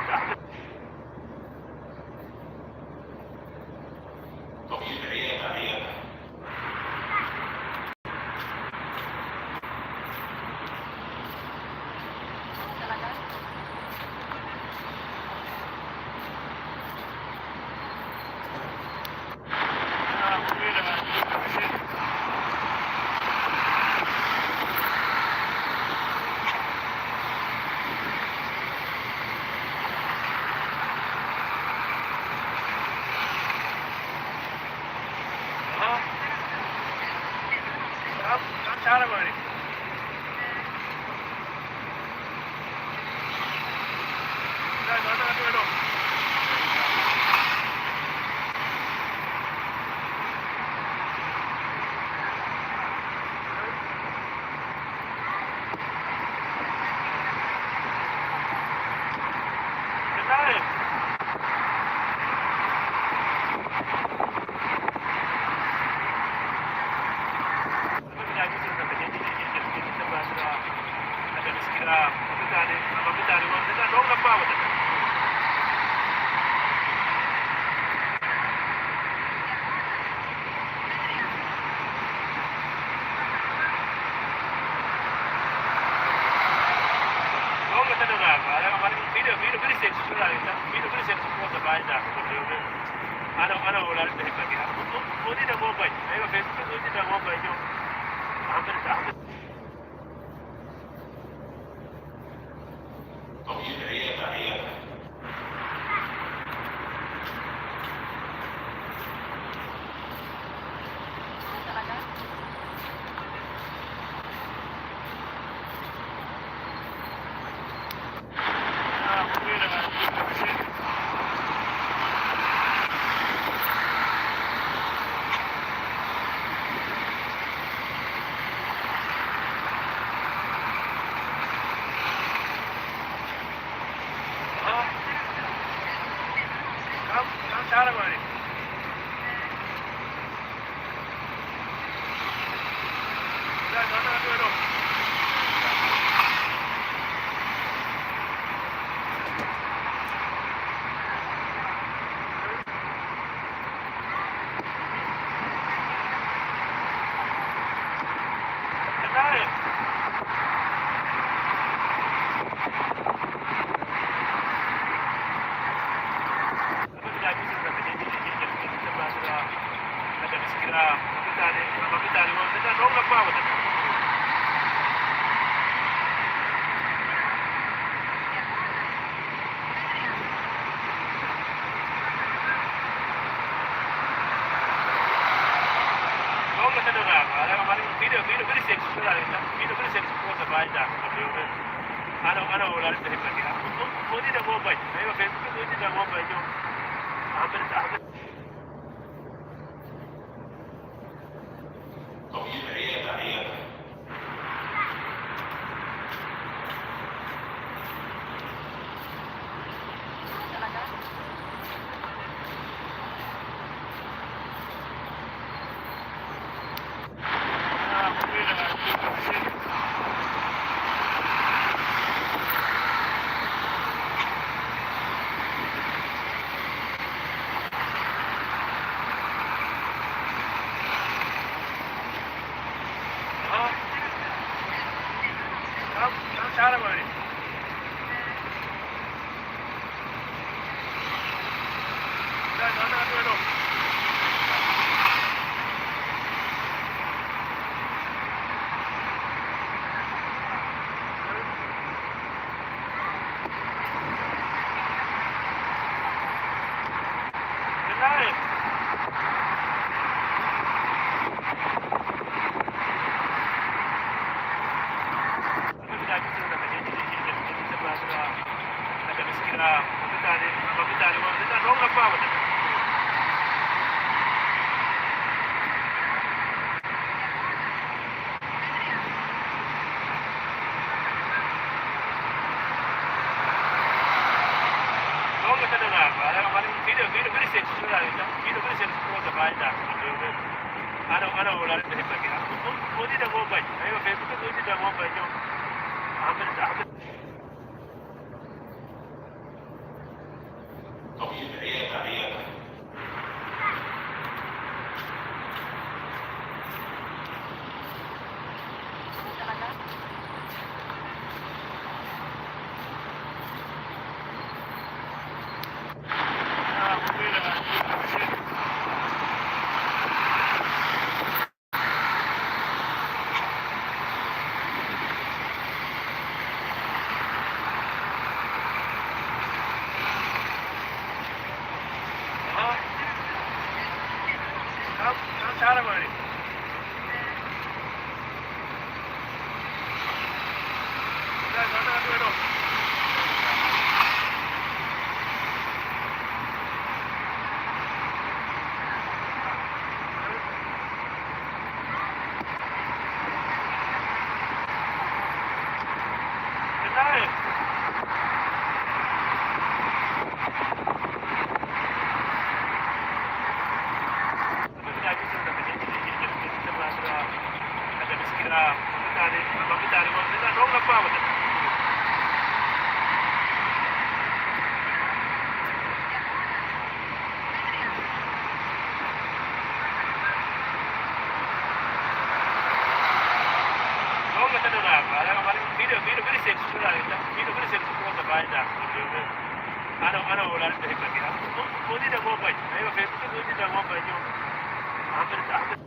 Ano, ano, wala rin sa lagi. Pwede na mo ba? May mga pwede na mo ba yun? Amin, amin. Ano, ano, wala rin sa lagi. Pwede na mo ba? Ay, okay, pwede na mo ba yun? Amin, amin. Ano, ano, wala rin sa lagi. Pwede na mo ba? Ay, okay, pwede na mo ba yun? Amin, amin.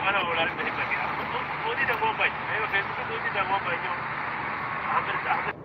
Ano, wala rin balik lagi. Ako, o, o, di na mobile. Ayun, Facebook, o, di na mobile yung hundred, hundred.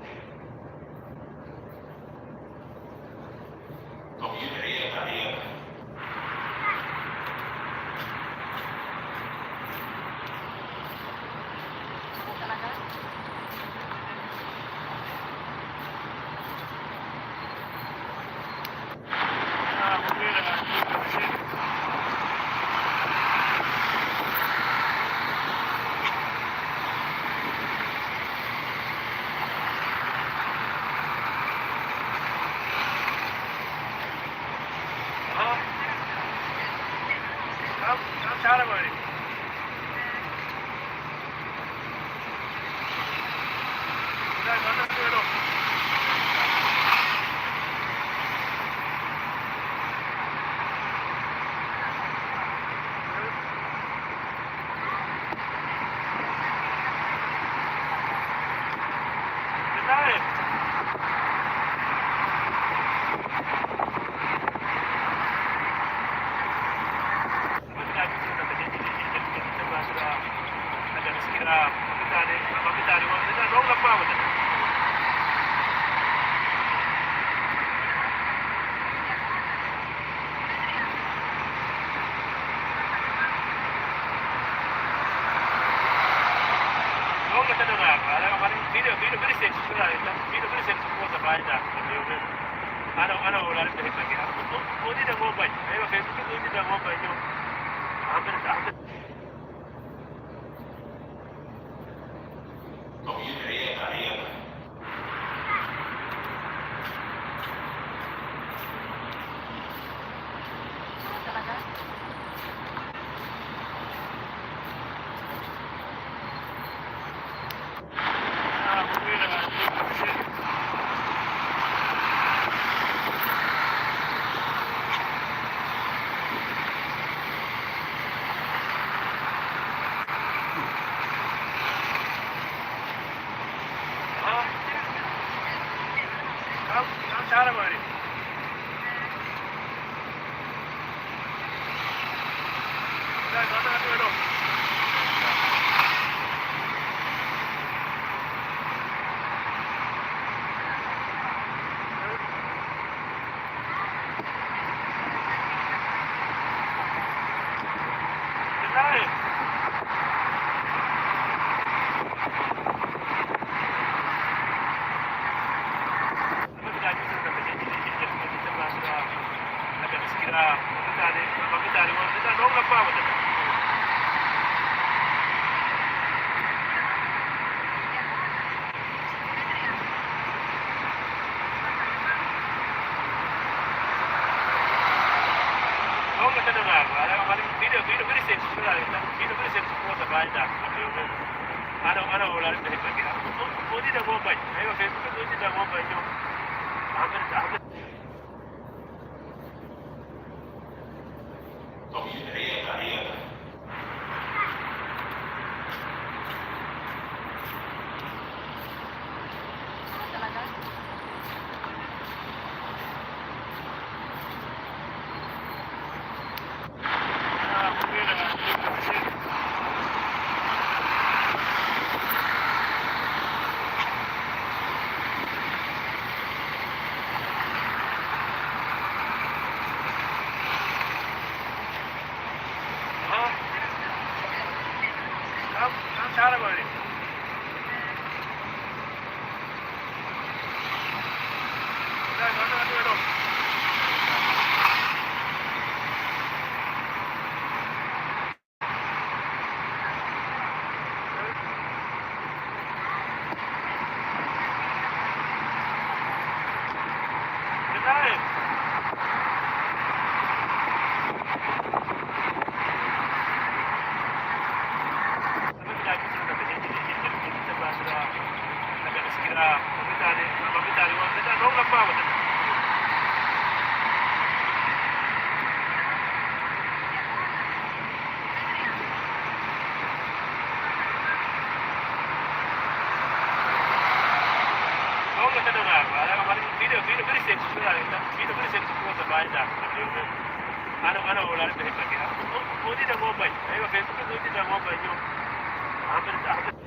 Ano, ano, wala rin balik lagi. Ako, o, o, di na mobile. Ayun, Facebook, o, di na mobile yung hundred, hundred. Ano, ano, wala rin balik lagi. Ako, o, o, di na mobile. Ayun, Facebook, o, di na mobile yung hundred, hundred. Ano, ano, wala na pinipagi. Buti na mobile. Ay, mabenta ka, buti na mobile yung. Ah, pero, ah,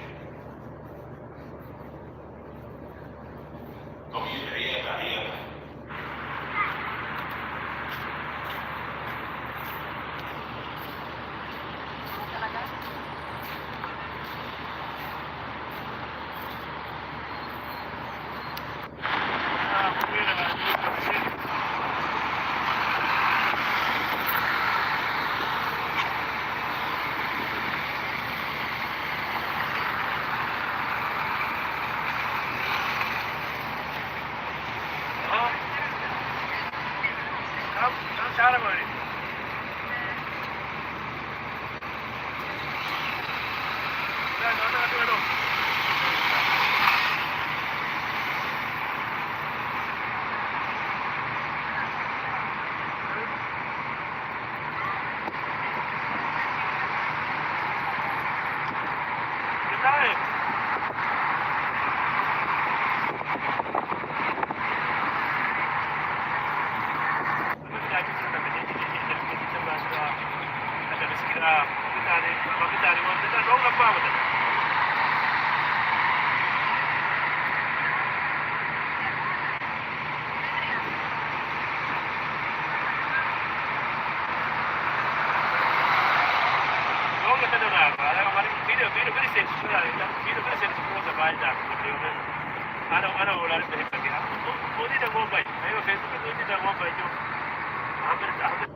Ano, ano, wala na pinipagi. Buti na mobile. Ay, mabenta ka, buti na mobile yung. Ah, pero, ah,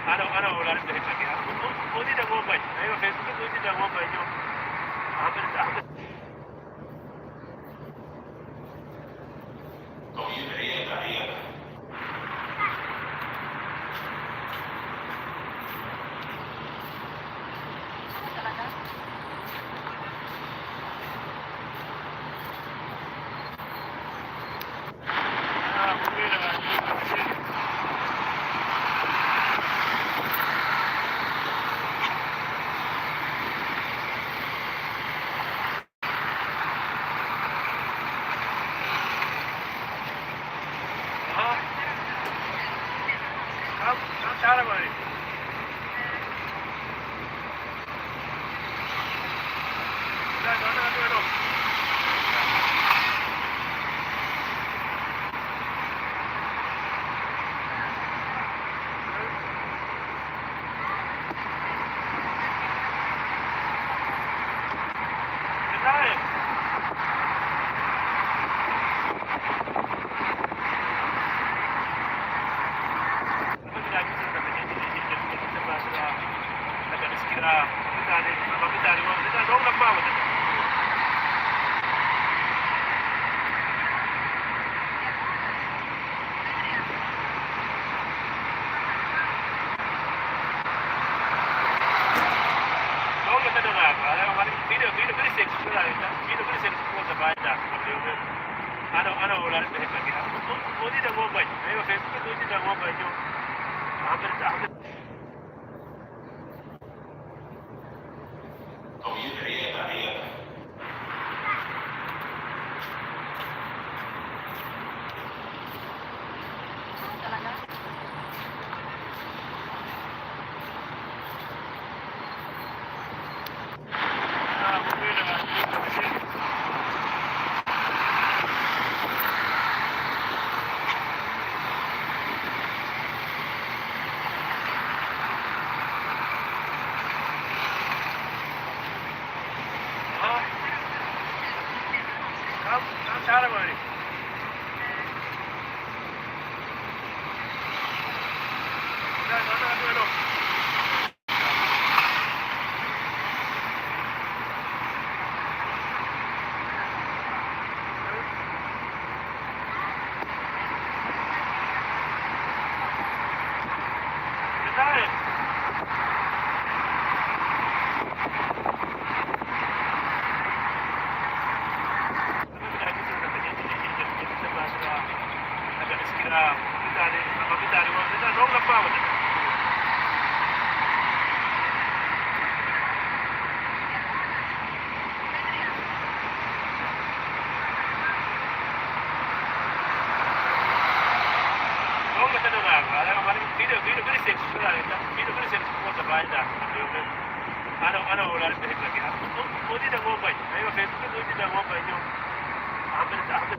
Ano, ano, wala na pinipagi. Buti na mobile. Ay, mabenta ka, buti na mobile yung. Ah, pero, ah, Ano, ano, wala rin pinipagyan. Kung, kung di nagwabay, may Facebook, kung di nagwabay yung, ah, pero sa akin, Ano, ano, wala rin pinipagyan. Kung, kung di nagwabay, may Facebook, kung di nagwabay yung, ah, pero sa akin,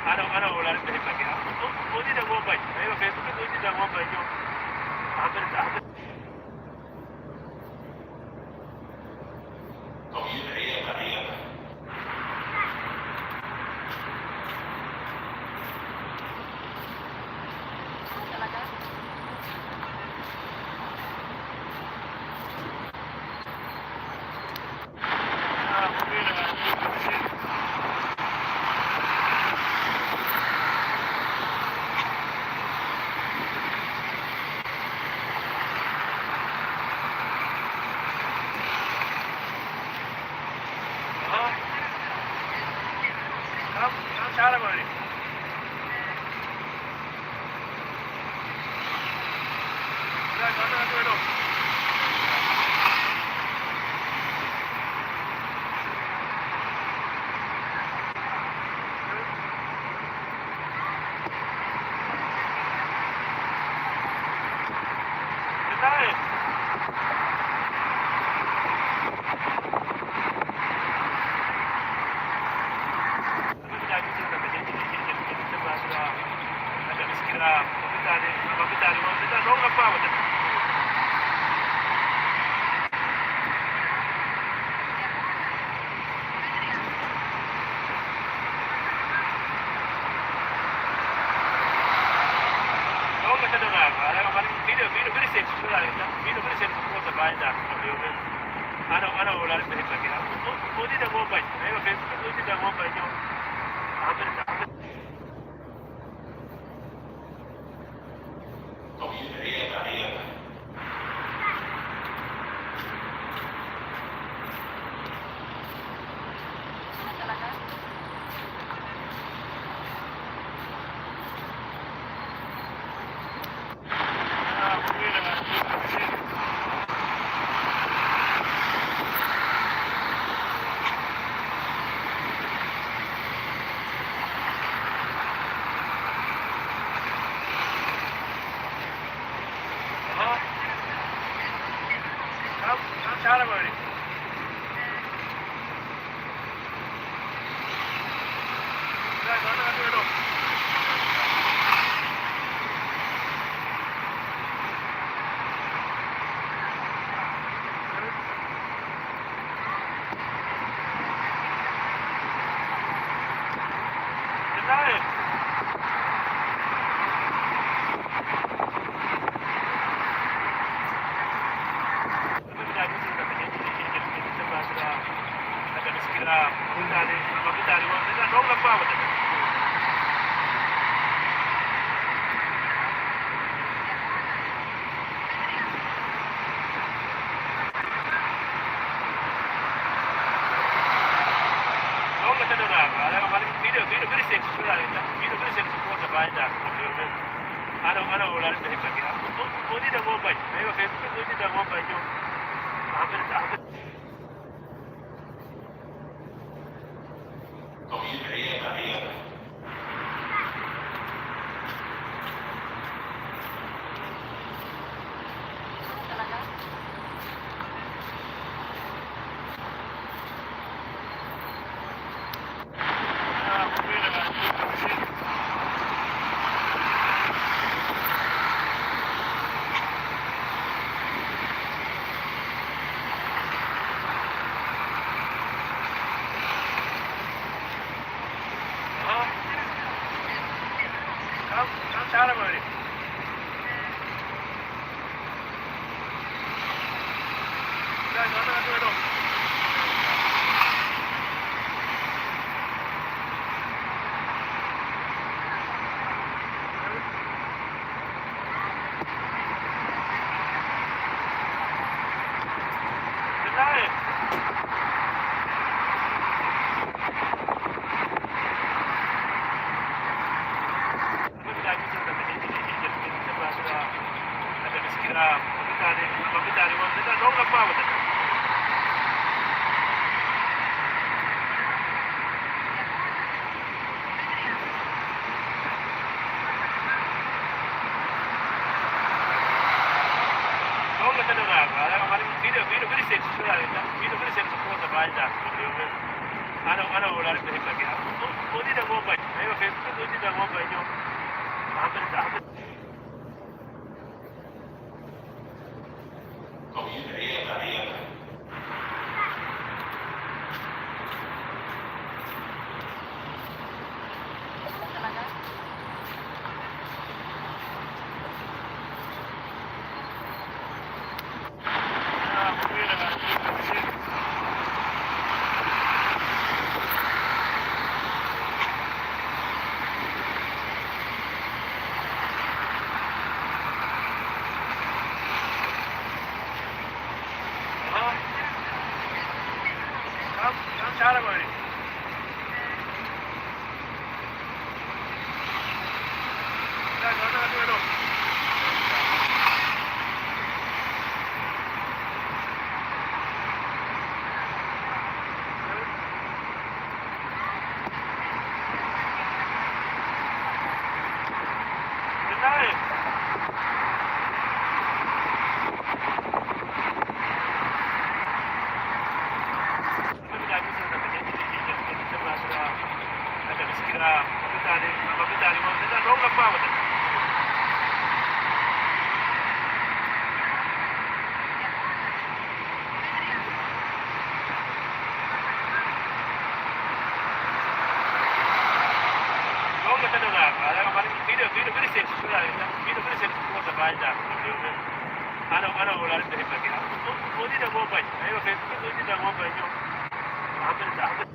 Ano, ano, wala rin pinipagyan. Kung, kung di nagwabay, may Facebook, kung di nagwabay yung, ah, pero sa akin, Ano, ano, wala rin sa hipa kaya. Pwede na mo ba? May mga pwede na mo ba yun? Hampir, hampir. Ano, ano, wala rin sa hipa kaya. Pwede na mo ba? May mga pwede na mo ba yun? Hampir, hampir. Ano, ano, wala rin sa hipa kaya. Pwede na mo ba? May mga pwede na mo ba yun? Hampir, hampir.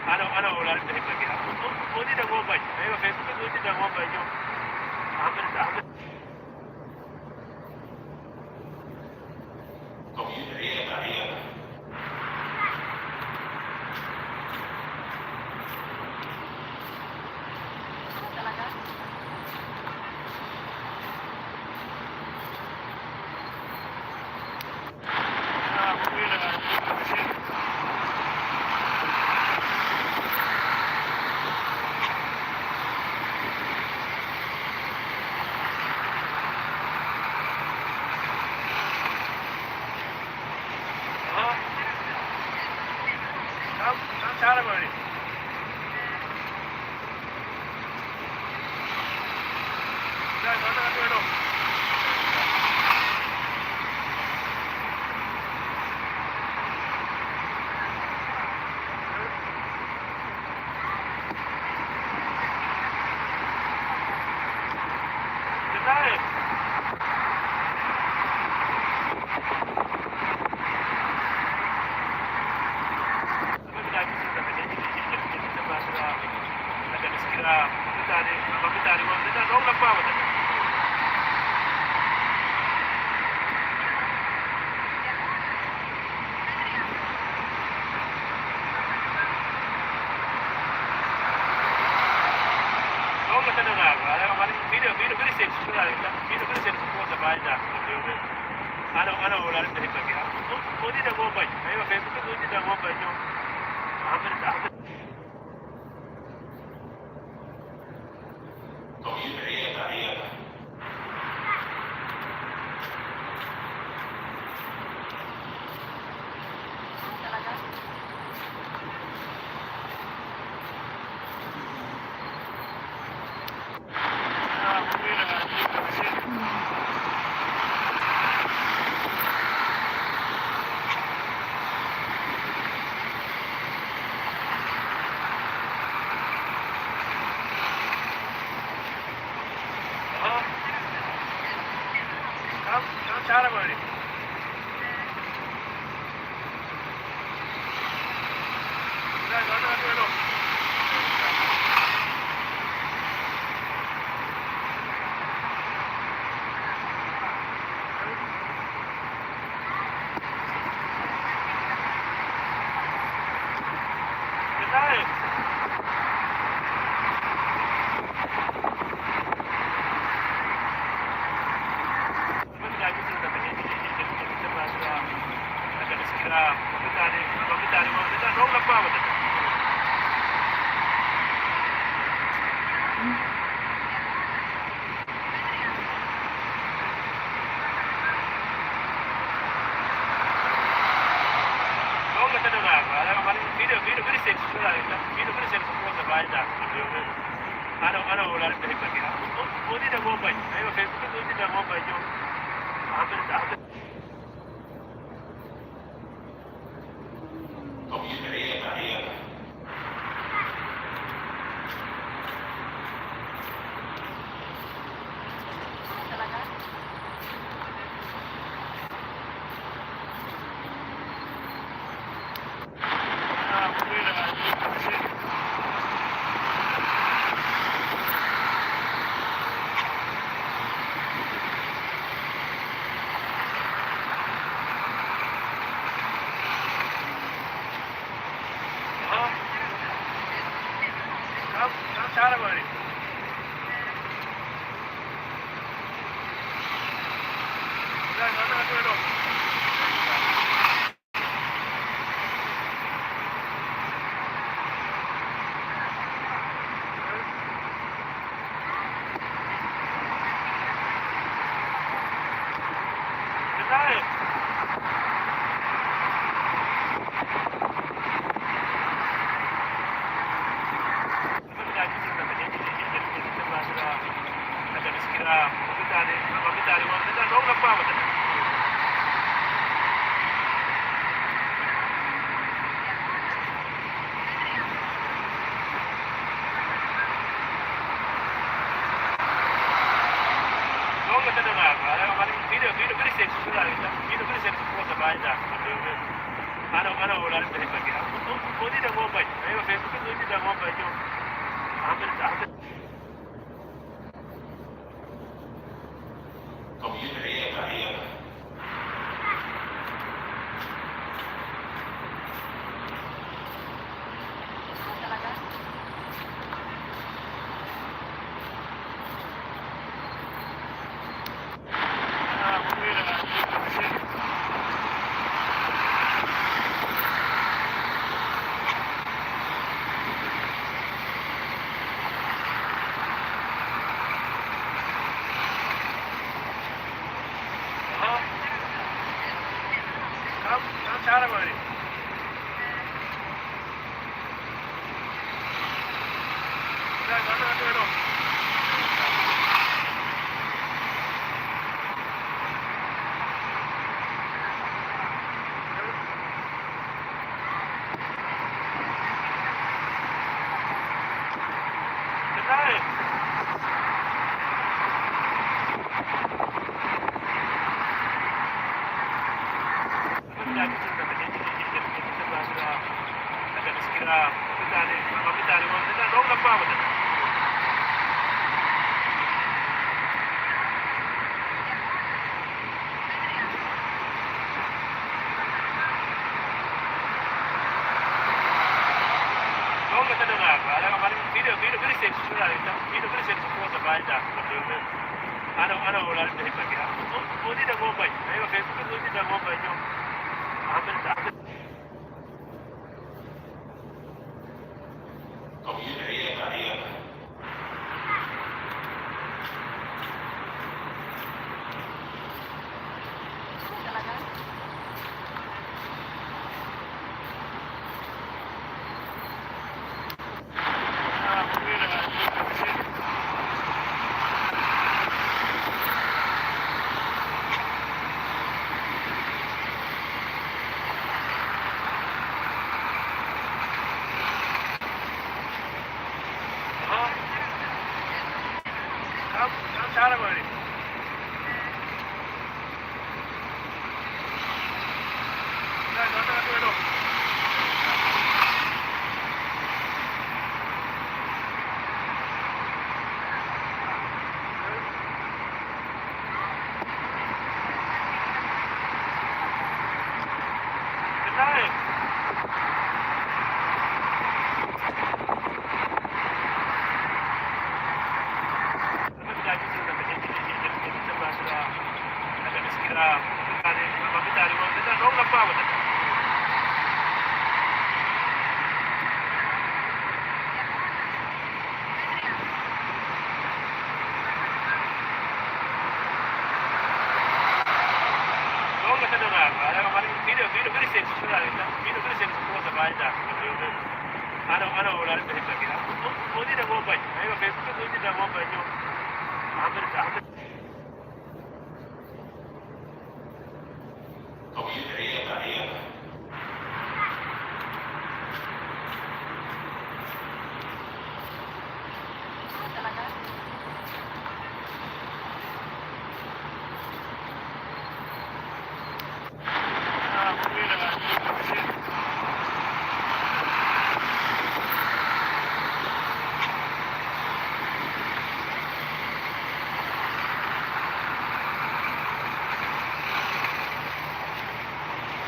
Ano, ano, wala rin tayo pag-, o, o, o, di na mobile. Ayun, Facebook, o, di na mobile yung, ah, pero, ah, Ano, ano, wala rin tayo pag-, o, o, di na mobile. Ayun, Facebook, o, di na mobile yung, ah, pero, ah, Ano, ano, wala rin tayo pag-, o, o, di na mobile. Ayun, Facebook, o, di na mobile yung, ah, pero, ah, Ano, ano, wala rin pinipagyan. Buti na mobile. Ayun, Facebook, buti na mobile yung. Ang, ang, Ano, ano, wala rin pinipagyan. Buti na mobile. Ayun, Facebook, buti na mobile yung. Ang, ang, ano, ano, wala rin pinipagyan. Buti na mobile. Ayun, Facebook, buti na mobile yung. Ang, ang, ano, ano, wala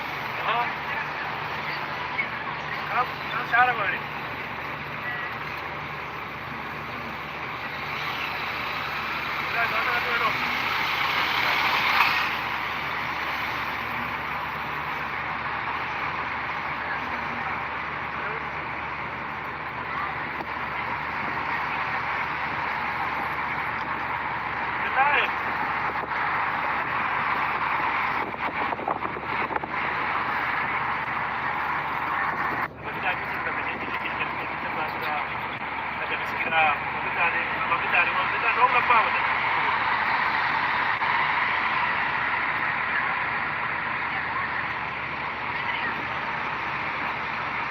rin pinipagyan.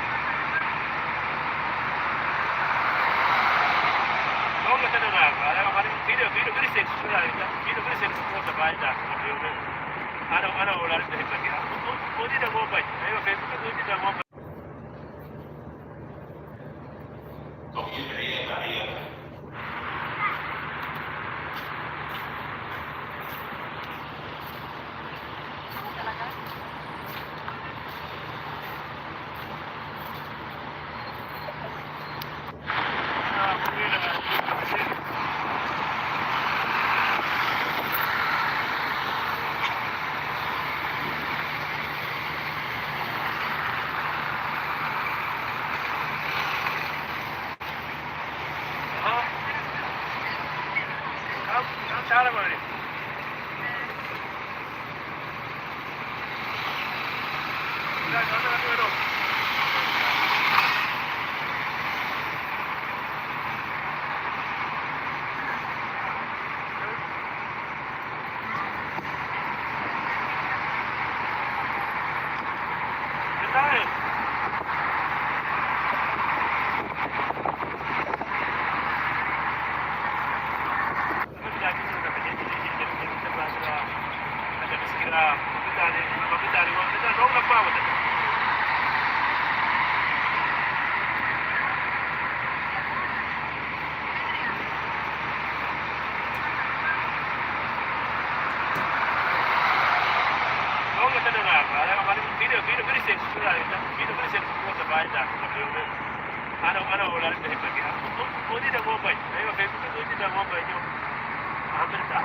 Ano, ano, Ano, ano, wala rin dahil lagi. Ano, ano, wala rin dahil lagi. Ano, ano, di na mo ba? Ano, Facebook ko, di na mo ba yun? Ang, ang,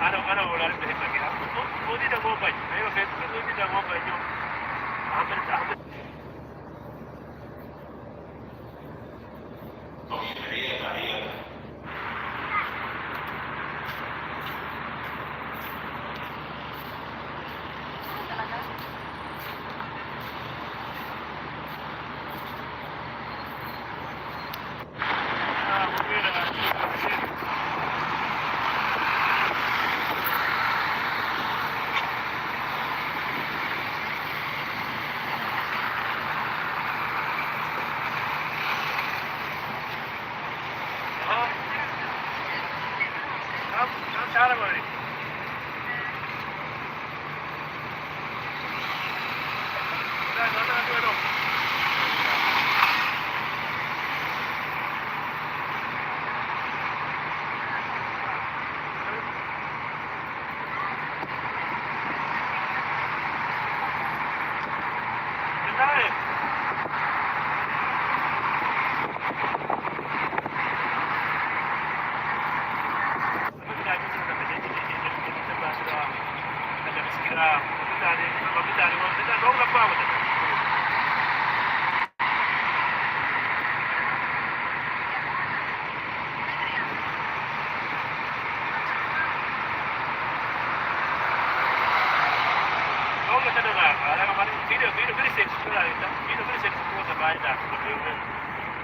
Ano, ano, wala rin dahil lagi. Ano, ano, di na mo ba? Ano, Facebook ko, di na mo ba yun? Ang, ang,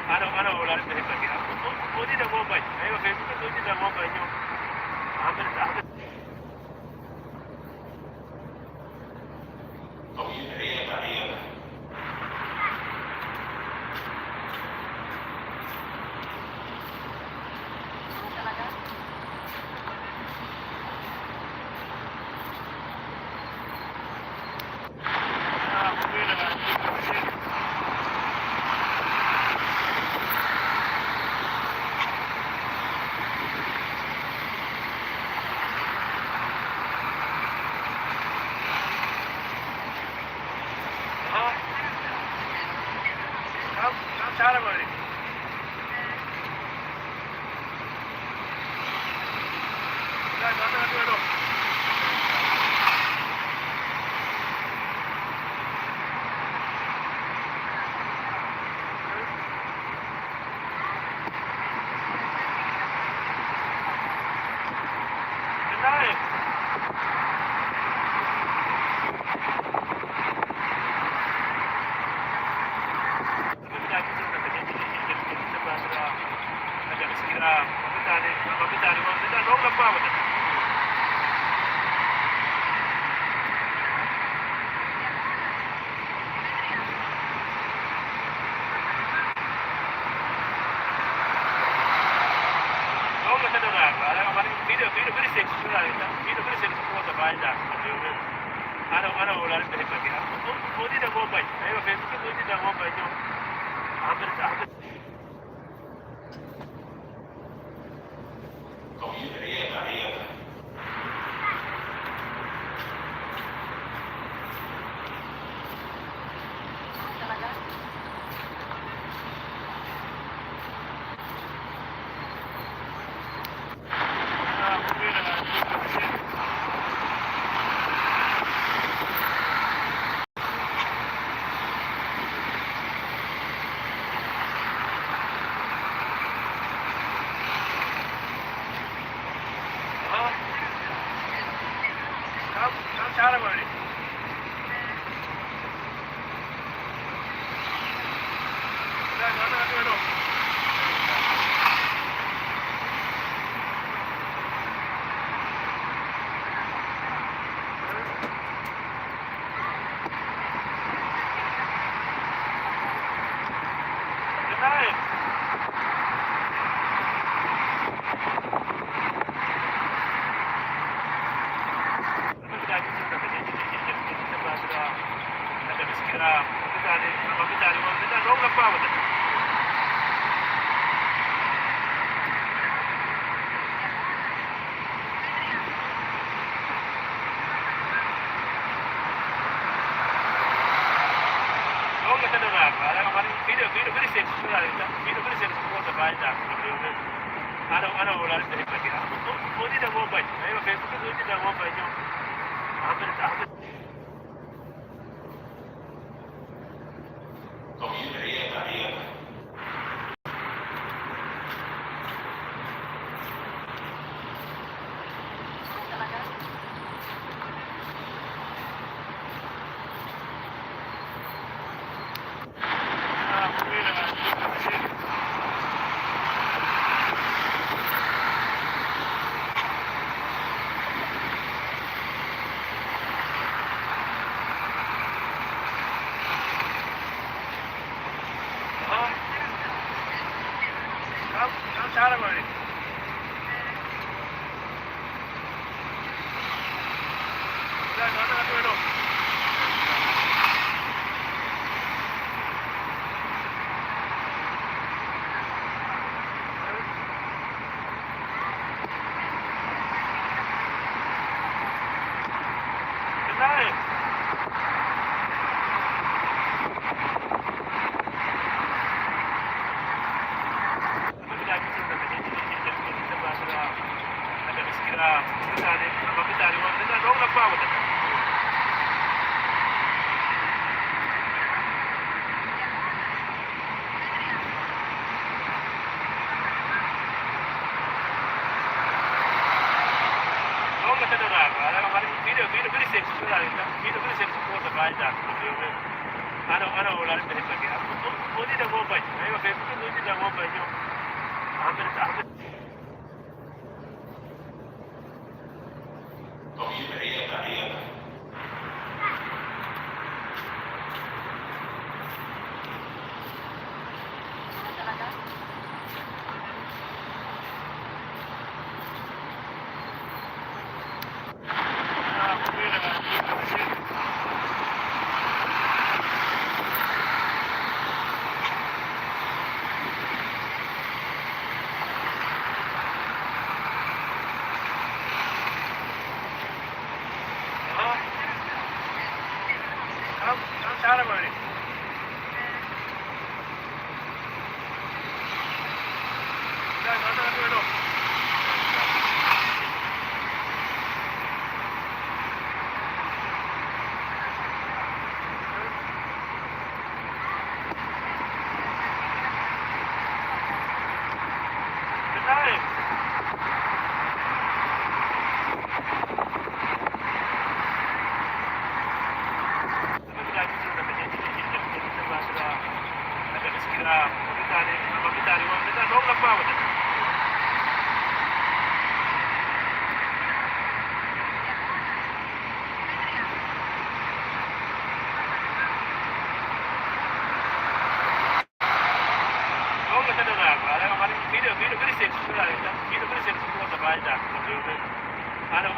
Ano, ano, wala rin dahil lagi. Ano, o, o, di na mo ba? Ay, Facebook ko, di na mo ba yun? Ang, ang, Pino, pino, pino, sexual, pino, pino, sexual sa bahay na. Ano, ano, wala rin tayo pag-iyak. O, o, di na mobile. Ayun, Facebook, o, di na mobile yun. Hundred, hundred.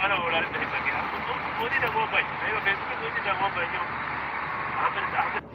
Wala rin tayo lagi. Ako, ako, ako din ang mobile. Ayun, Facebook, ako din ang mobile yung, ah, pero, ah,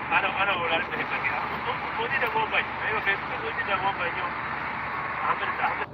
Ano, ano, wala rin tayo lagi. Ako, ako, ako din ang mobile. Ayun, Facebook, ako din ang mobile yung, ah, pero, ah,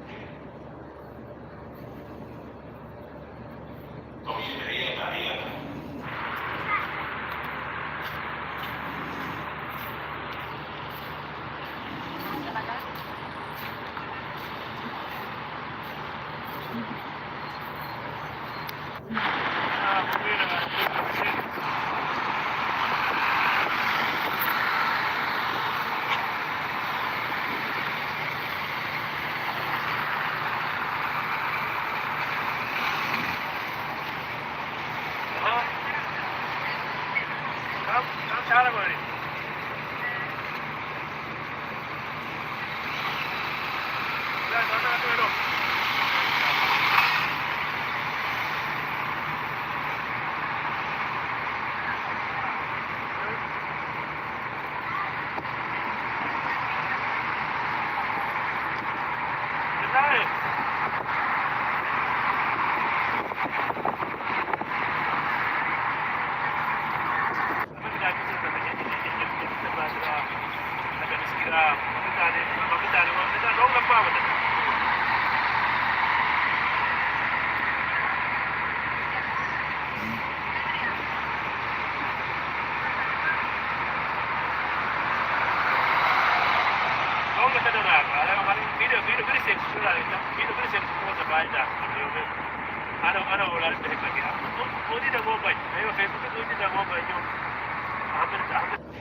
Ano, ano, wala rin tayo lagi. Ako, ako din ang mobile. Ayun, Facebook, ako din ang mobile yung, ah, pero, ah, pero,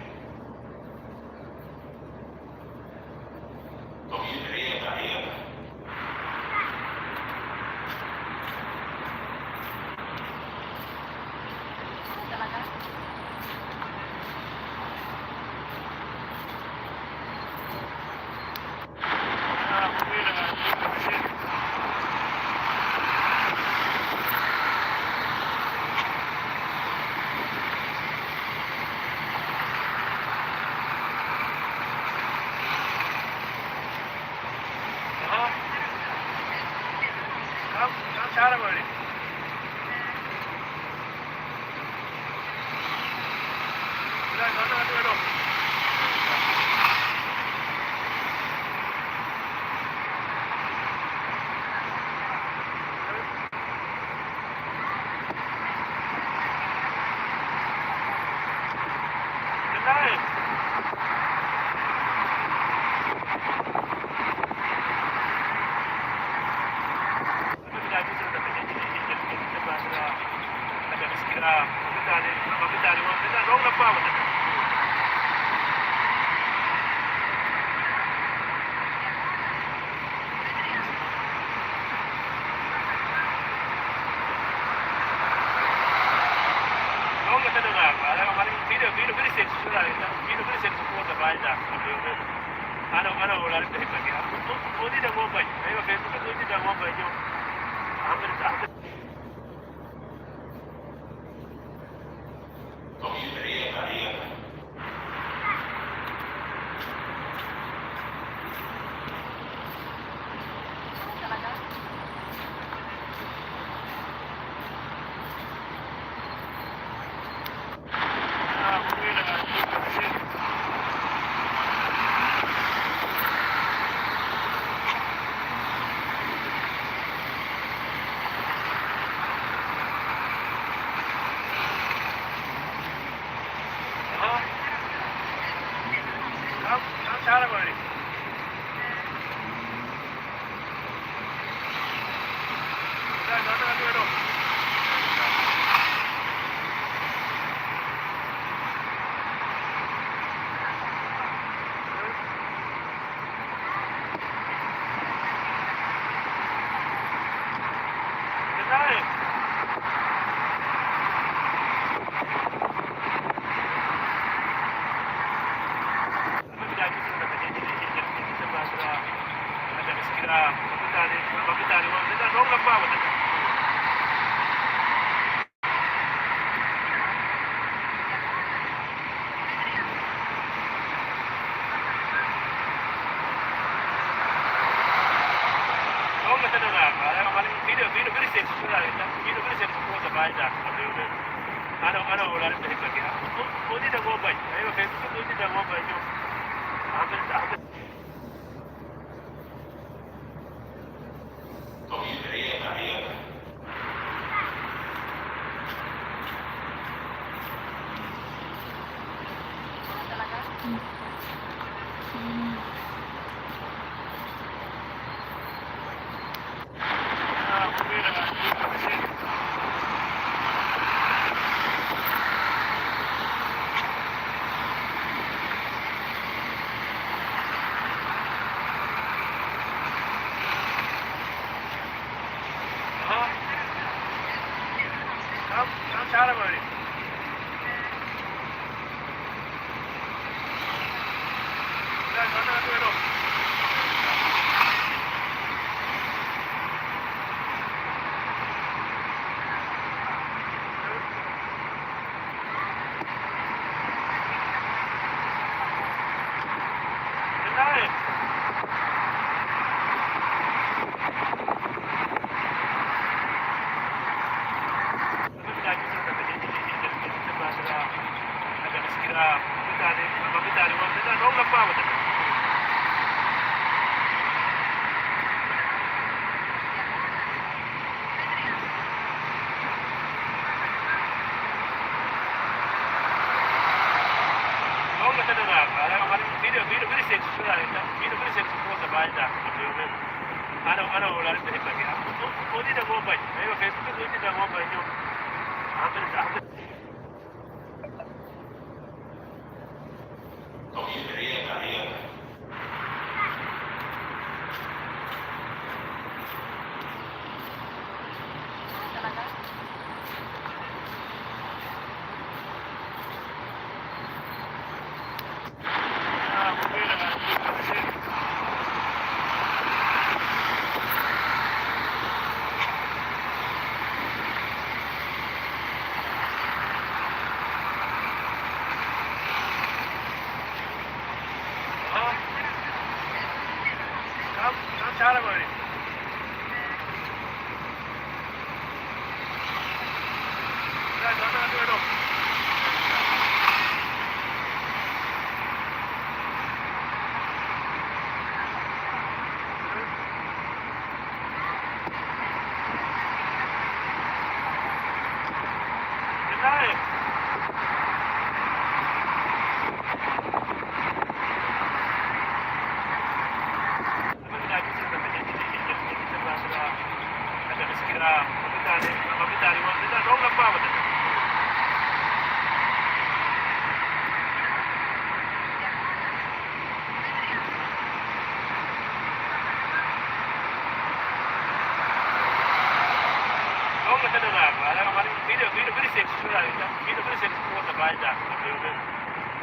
Wala rin dahil lagi. Ang buti na mo ba? Ay, okay, buti na mo ba yun? Ang Ano, ano, wala rin dahil lagi. Ang buti na mo ba? Ay, okay, buti na mo ba yun? Ang Ano, ano, wala rin dahil lagi. Ang buti na mo ba? Ay, okay, buti na mo ba yun? Ang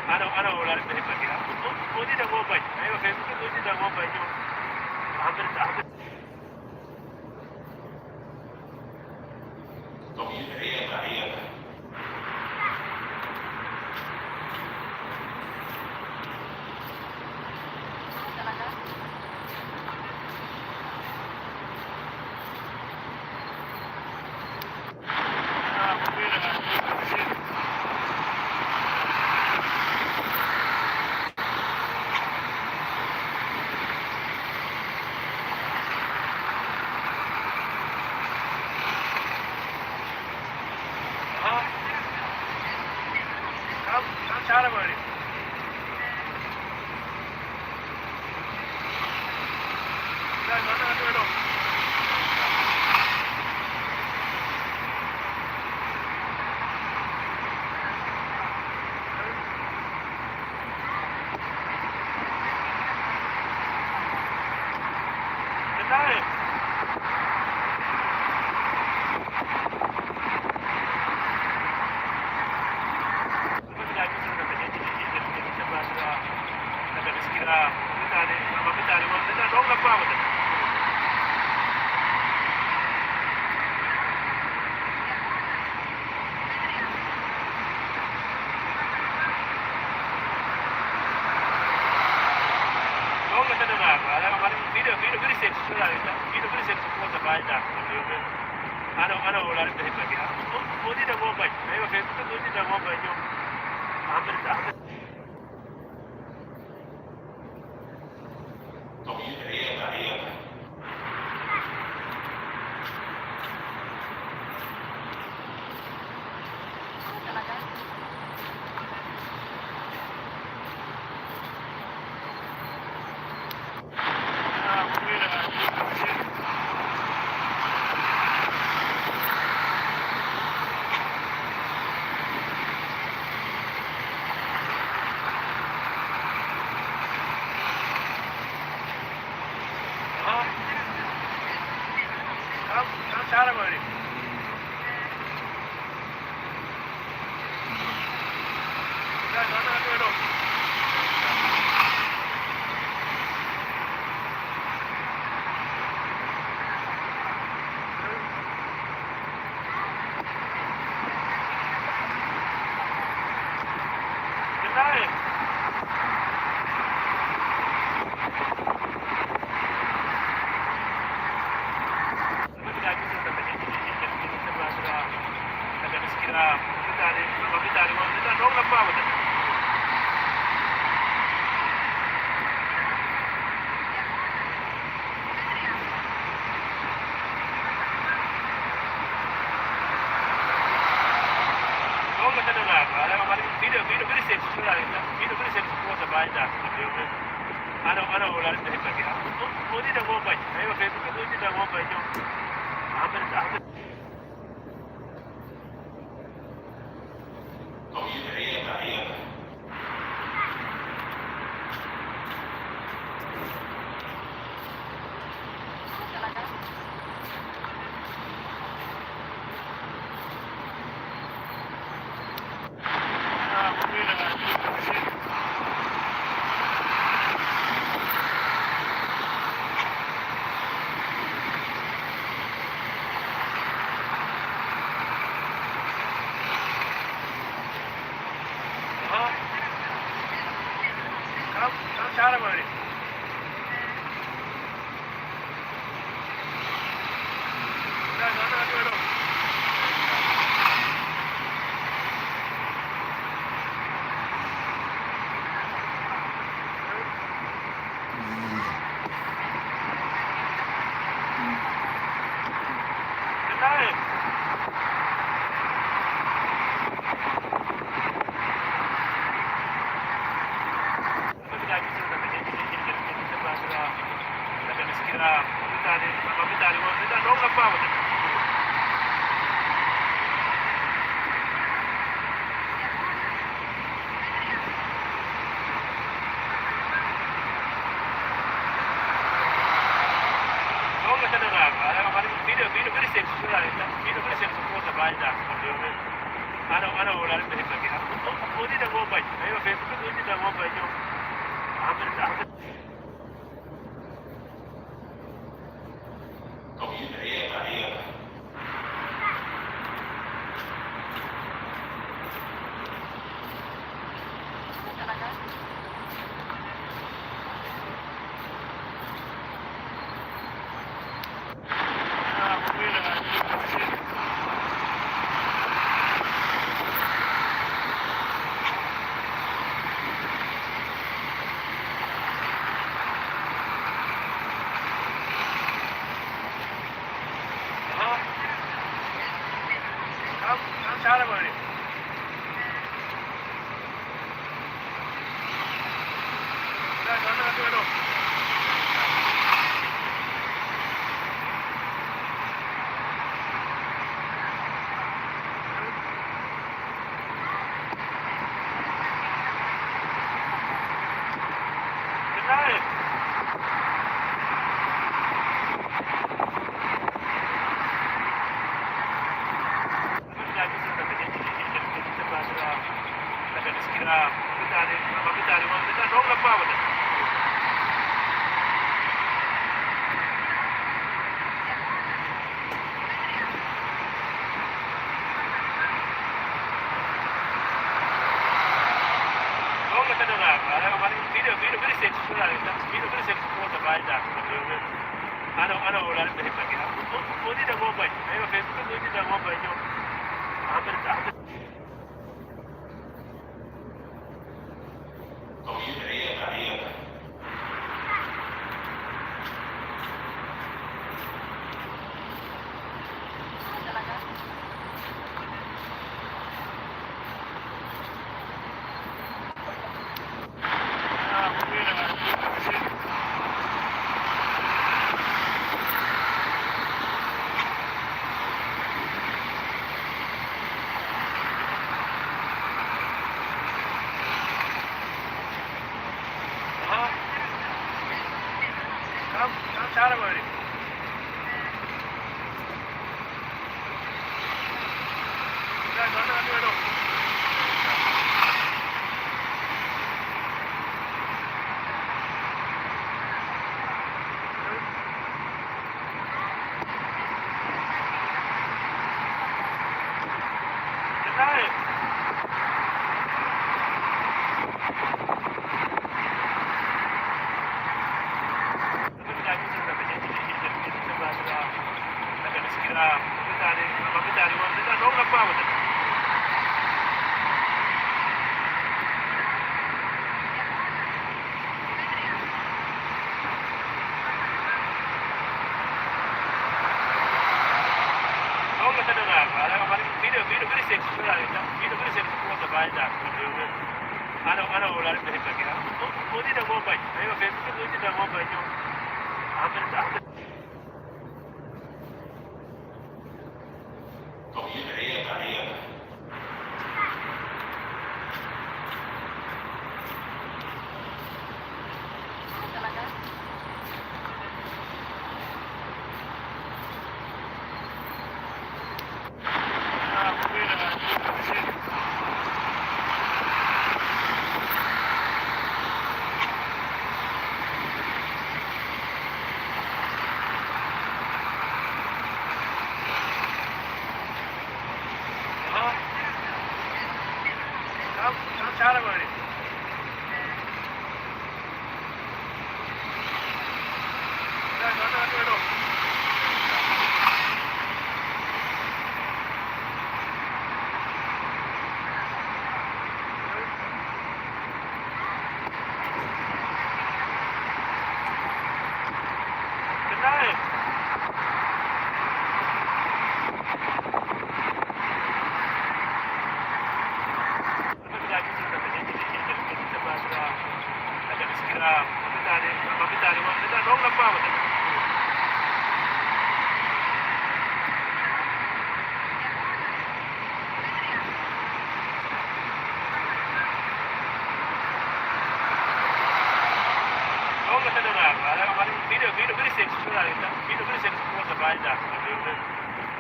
Ano, ano, wala rin pwede pag-, ah, kung, kung, kung di nag-mobile, ayun, kaya kung di nag-mobile yung hundred, hundred. Ano, ano, wala rin pwede pag-, ah, kung, kung di nag-mobile, ayun, kaya kung di nag-mobile yung, ah, Ano, ano, wala rin pwede pag-, ah, kung, kung di nag-mobile, ayun, kaya kung di nag-mobile yung, ah, Ano, ano, wala nang nahibagi. Ako, ako, ako din ang mobile. Ayun, Facebook ko din ang mobile yung. Amin, amin. Ano, ano, wala nang nahibagi. Ako, ako, ako din ang mobile. Ayun, Facebook ko din ang mobile yung. Amin, amin. Ano, ano, wala nang nahibagi. Ako, ako din ang mobile. Ayun, Facebook ko din ang mobile yung. Amin, amin.